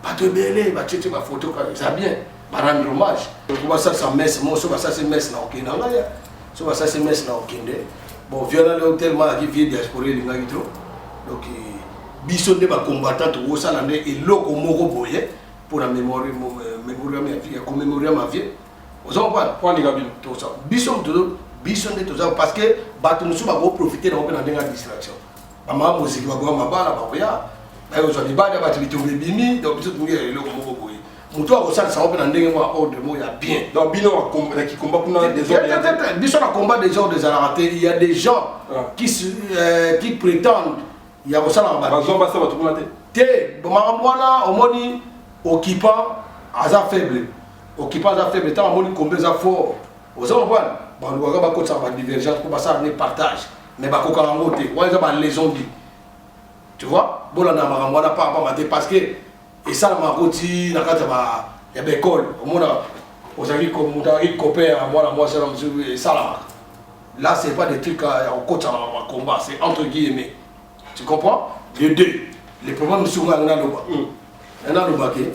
bato ebele batietie bafoto kaka. Eza bien barendre hommage po basalisa messe mo. So basalisi messe na kokende na ngai, so basalisi messe na kokende. Bon, vieux wana leo tellement azalaki vieux diaspora, elingaki trop. Donc biso nde bacombattant tokosala nde eloko moko boye mpona mémoriam ya vie, commémoriam ya vie. Oza comprendre, biso biso nde toza, parce que bato mosusu bakoprofite nango mpe na ndenge ya distraction. Bamama moziki bakoya mabala, bakoya baye kozwa mibali ya bato, bitongo ebimi. Donc biso tolingi eloko moko boye, moto akosalisa ngo mpe na ndenge moko ya ordre moko ya bien. Donc bino na kikomba kuna? Biso na combat désordre ezalaka te. Il y a des gens qui prétendent ya kosalaka. Bazwa bato kuna te. Te, makambo wana omoni, occupant aza faible, occupant aza faible. Ntango amoni kombe eza fort, oza comprendre, balukaka bakotisaka badivergence mpo basala ne partage, mais bakokaka yango te. Wana eza balaison dit, tu vois. Bolanda makambo wana pamba te, parce que esalamaka koti na kati ya baekole. Omona ozalaki moto azalaki copain ya mwana mwasi wana mosusu, esalamaka. Là, c'est pas des trucs ya kokotisa na bacombat, c'est entre guillemets, tu comprends. Le deux, le problème mosusu nga naloba, naloba ke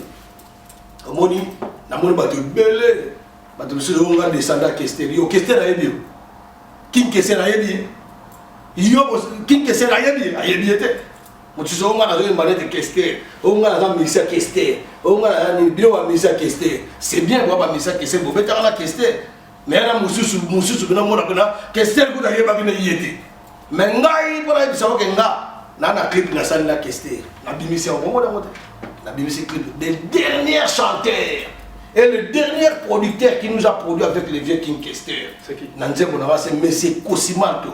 omoni, namoni bato ebele, bato mosusu oyo nga descendre ya Kester. Yo Kester ayebi yo, King Kester ayebi ye, yo King Kester ayebi ye, ayebi ye te. Mosusu oyo nga nazoyemba neti Kester, oyo nga naza musicien Kester, oyo nga naza nini. Bino bamusicien Kester, c'est bien, boa bamusicien Kester, bobetaka na Kester. Mais na mosusu mosusu mpena mona mpena Kester kuta ayebaki na ye te. Mais ngai mpo nayebisa oke nga na clip nasali na Kester, nabimisi yango, bomona yango te. Nabimisi clip des derniers chanteurs et le dernier producteur qui nous a produit avec le vieux King Kester na nzembo na nga, c'est monsieur Kosimalto,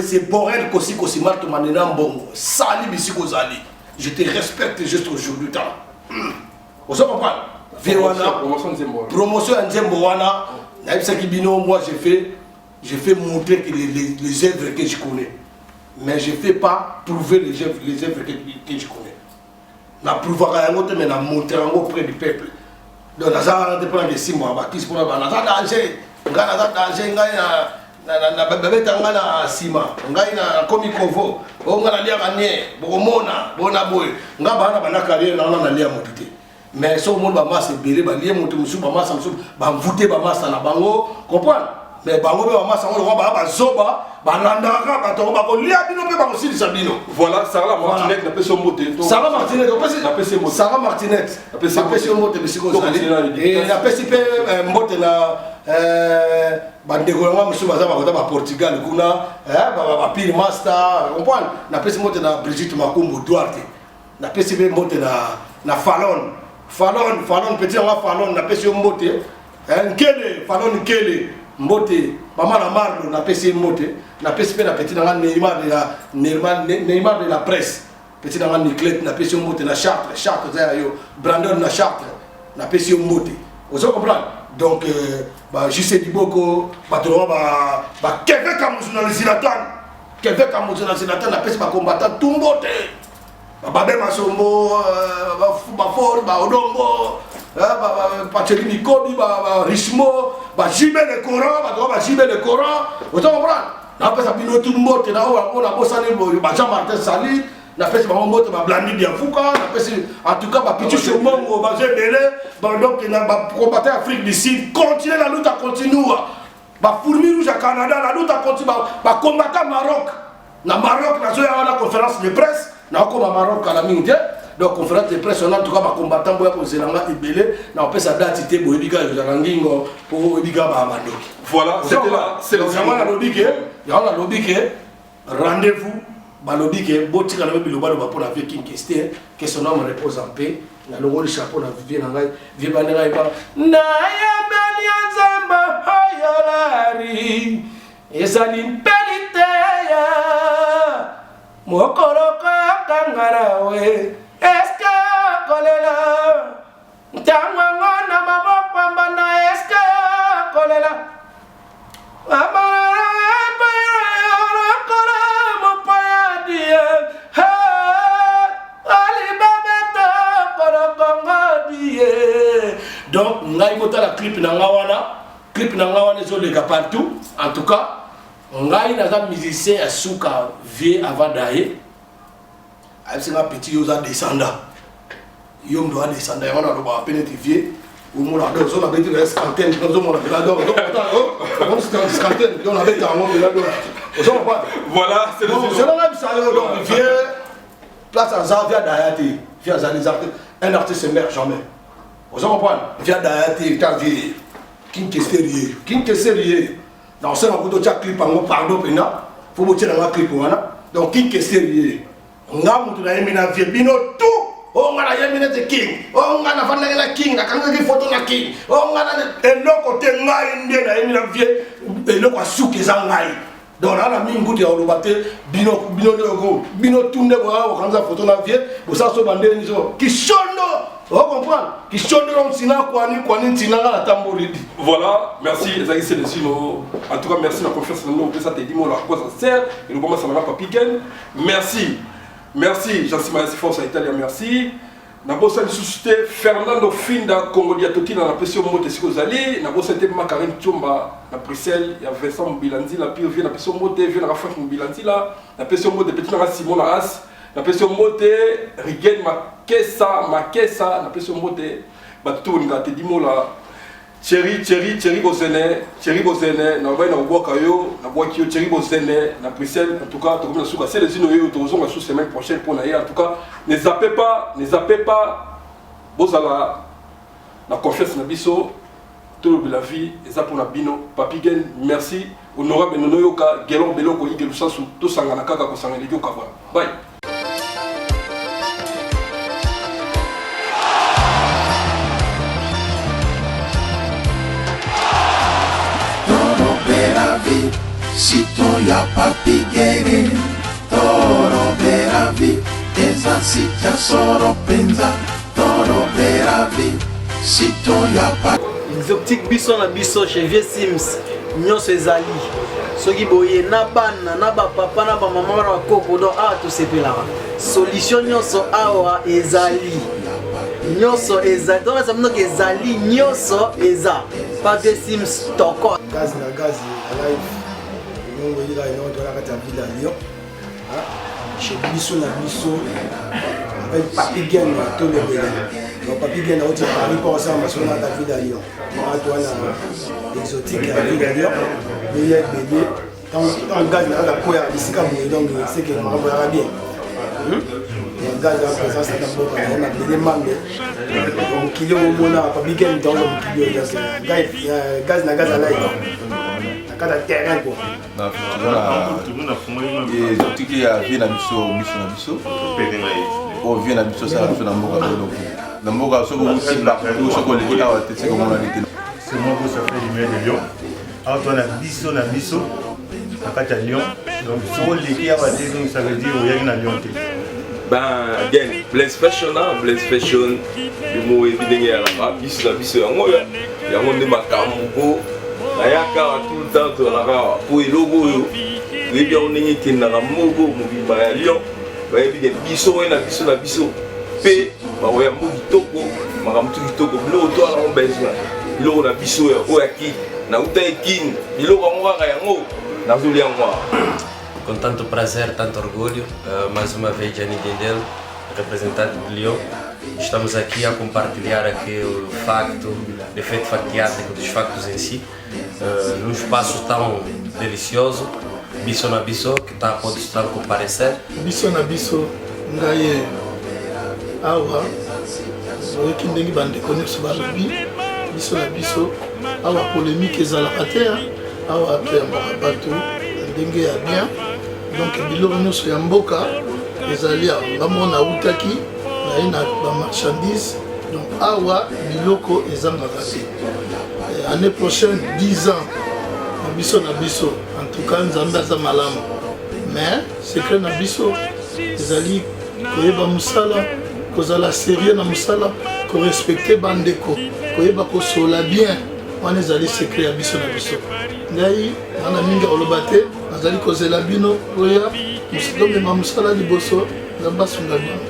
c'est Borel Kosi Kosimalto Manena Mbongo sali bisiko ozali. Je te respecte jusqu'aujourd'hui. Tala, ozo comprendre, vieux wana promotion ya nzembo wana nayebisaki bino. Moi je fais montrer que les œuvres que je connais, mais je fais pas prouver les œuvres que je connais. Naprouvaka yango te, mais na montre yango auprès du peuple. Donc naza wana te mpona kesimbaka bakisi mpona ba naza danger. Ngai naza danger, ngai. Babeta ngai na nsima, ngai nakomi kovo, o ngai naliaka nie, bokomona bona boye. Ngai bana banda carrière na nga nalia motu te. Mais soki omoni bamasa ebele balie moto mosusu, bamasa mosusu bamvute bamasa na bango, comprendre? Mais bango mpe bamasa yango lokola baa bazoba, balandaka bato yango, bakolia bino mpe bakosilisa bino. Voilà, Sarah Martinet, napesi yo mbote. Sarah Martinet, opesi Sarah Martinet, napesi yo mbote bisika ozali. Napesi mpe mbote na bandeko na nga mosusu baza bakota ba Portugal kuna, bapire master, comprendre? Napesi mbote na Brigitte Makumbu Duarte, napesi mpe mbote na Falon, Falon, Falon, petit nanga Falon, napesi yo mbote. Nkele, Falon Nkele, mbote. Mama na Marlo, napesi ye mbote. Napesi mpe na petit nanga Neymar de la, Neymar, Neymar de la presse, petit nanga Niclette, napesi yo mbote. Na Chartres, Chartres eza ya yo, Brandon na Chartres, napesi yo mbote. Ozo comprendre? Donc ba JC Diboko, bato nanga ba Kevin Kamuzu na Zilatan, Kevin Kamuzu na Zilatan, napesi ba combattant tout mbote. Babe Masombo, Bafor, Baodongo, Pacheli Mikobi, Richmo, Bajibe le Coran, bato Bajibe le Coran, ozo comprendre? Napesa bino tout mbote na oyo nabosani, ba Jean Martin Sali, napesi bango mbote, ba Blandi Biafuka, napesi en tout cas ba Pichu Chomongo, bazo ebele, donc na ba combattant Afrique du Sud, continue la lutte, continue. Ba fourmi rouge ya Canada, la lutte continue, ba combattant Maroc. Na Maroc, nazoya wana conférence de presse, nakokoma Maroc kala mingi te. Donc conférence de presse wana, en tout cas ba combattant boya kozela nga ebele, na kopesa date te, boyebi kaka ezalaka ngingo po oyebi kaka ba bandoki. Voilà, c'était là, c'est le yango nalobi ke, yango nalobi ke rendez-vous, balobi ke botika na bilobaloba mpo na vieux King Kester, que son âme repose en paix. Nalongoli chapeau na vie na ngai, vie bande ngai ba nayembeli ya Nzambe oyo lari ezali mpe liteya mokolo kokanga nawe eske okolela ntango yango na maboko ya mbanda eske okolela Donc ngai botala clip na nga wana, clip na nga wana ezoleka partout. En tout cas ngai naza musicien ya suka vie avant daye ayebisi nga petit yo oza descendant, yo moto oza descendant, yango nalobaka mpe neti vie omona donc so nabeti na scanten, ozomona mpela donc scanten, donc nabeta yango mpela donc ozo comprendre. Voilà, c'est le selon nabisa yo donc vie place aza vie adaya te, vie azali eza un artiste meurt jamais, ozo comprendre, vie adaya te ta vie King Kester ye, King Kester ye na osenga kuta otya clip yango, pardon mpena fo botiela nga clip wana. Donc King Kester ye, nga moto nayembi na vie bino tout oyo nga nayembi neti King, oyo nga nafandaki na King, nakangaki foto na King, oyo nga eloko te, ngai nde nayembi na vie, eloko ya suki eza ngai. Donc naa na mingi kutu ya koloba te, bino bino nde bino tu nde bokanisa foto na vie bosala so bandeni so kishondo, o comprendre kishondo donc ntina kwani kwani ntina nga natamboli. Voilà, merci ezalaki Celezino. En tout cas merci na confiance na bino opesa Teddy Mola à quoi ça sert eloko masala na Papi Gen. Merci, merci Jean Simon Force à Italia, merci. Nabosani lisusu te Fernando Finda Congo dia Tokina, napesi yo mbote esika ozali. Nabosani te Makarine Tsomba na Bruxelles ya Vincent Mobila Nzila pire vie, napesi yo mbote vie nanga Frank Mobila Nzila, napesi yo mbote petit nanga Simon na As, napesi yo mbote Rigen Makesa Makesa, napesi yo mbote bato to bolingaka Teddy Mola. Thierry, Thierry, Thierry Bozene, Thierry Bozene, na bayi na kobwaka yo, na bwaki yo Thierry Bozene na Bruxelles. En tout cas, tokomi na suka. Celezino yo tokozonga sous semaine prochaine pour na ye. En tout cas, ne zappez pas, ne zappez pas. Bozala na confiance na biso. Tolobela vie eza pona bino. Papi Gen, merci. Honorable Nono Yoka, Gelor Beloko, Ige Lusasu, tosangana kaka kosangana eleki okabwana. Bye. Tolobela vie, sito ya Papi Gene. Tolobela vie, eza site ya solo mpenza. Tolobela vie, sito ya Papi. Exotique biso na biso chez Vieux Sims nyonso ezali soki boye na bana na bapapa na bamama na bakoko donc awa tosepelaka solution nyonso awa ezali nyonso ezali donc eza mnoki ezali nyonso eza pa Vieux Sims toko Gaz na gaz na live. Ndongo oyebi kaka eloko toza na kati ya ville ya Lyon. Chez biso na biso avec Papi Gen tolobela. Donc Papi Gen auti Paris mpo kosala masolo na kati ya ville ya Lyon. Wana toza na exotique ya ville ya Lyon. Beya ebele. Ntango gaz na kaka koya bisika boye donc c'est que makambo yaka bien. Gaz ya présence na mboka na ye mabele mambe. Mokili oyo omona Papi Gen ntango mokili oyo gaz na gaz alai. Na kati ya terrain quoi. Ezotiki ya vie na biso biso na biso oyo vie na biso osala biso na mboka oyo na mboka soki outi partout soki oleki awa te soki omonani te. C'est moi Boss Affaire Lumière de Lyon. Awa toza na biso na biso na kati ya Lyon. Donc soki oleki awa te donc ça veut dire oyaki na Lyon te. Ben, again, Blaise Fashion, hein, Blaise Fashion, yo oyebi ndenge ezalaka biso na biso yango oyo yango nde makambo po nayaka awa tout le temps tozalaka awa po eloko oyo toyebi yango ndenge ekendaka moko mobimba ya Lyon bayebi ke biso oyo na biso na biso mpe bakoya mbo kitoko makambo tu kitoko biloko to yango besoin biloko na biso oyo ya kin nauta ekin biloko yango kaka yango nazolia yango awa. Com tanto prazer, tanto orgulho, mais uma vez Gianni Dendel, representante de Lyon. Estamos aqui a compartilhar aqui o facto, defeito factiático dos factos em si, num espaço tão delicioso, Biso na Biso, que tá, pode estar comparecer. Biso na biso ngai awa oyoki ndenge bandeko nyonso balobi biso na biso awa polémique ezalaka te awa toyambaka bato na ndenge ya bien donc biloko nyonso ya mboka ezali awa nga moko nautaki naye na bamarchandise donc awa biloko ezangaka te. Année prochaine 10 ans na biso na biso en tout cas Nzambe aza malamu mais secret na biso ezali koyeba mosala kozala sérieux na mosala korespecte bandeko koyeba kosola bien wana ezali secret ya biso na biso ngai wana mingi akoloba te nazali kozela bino oya tomema mosala liboso Nzambe asunga bino.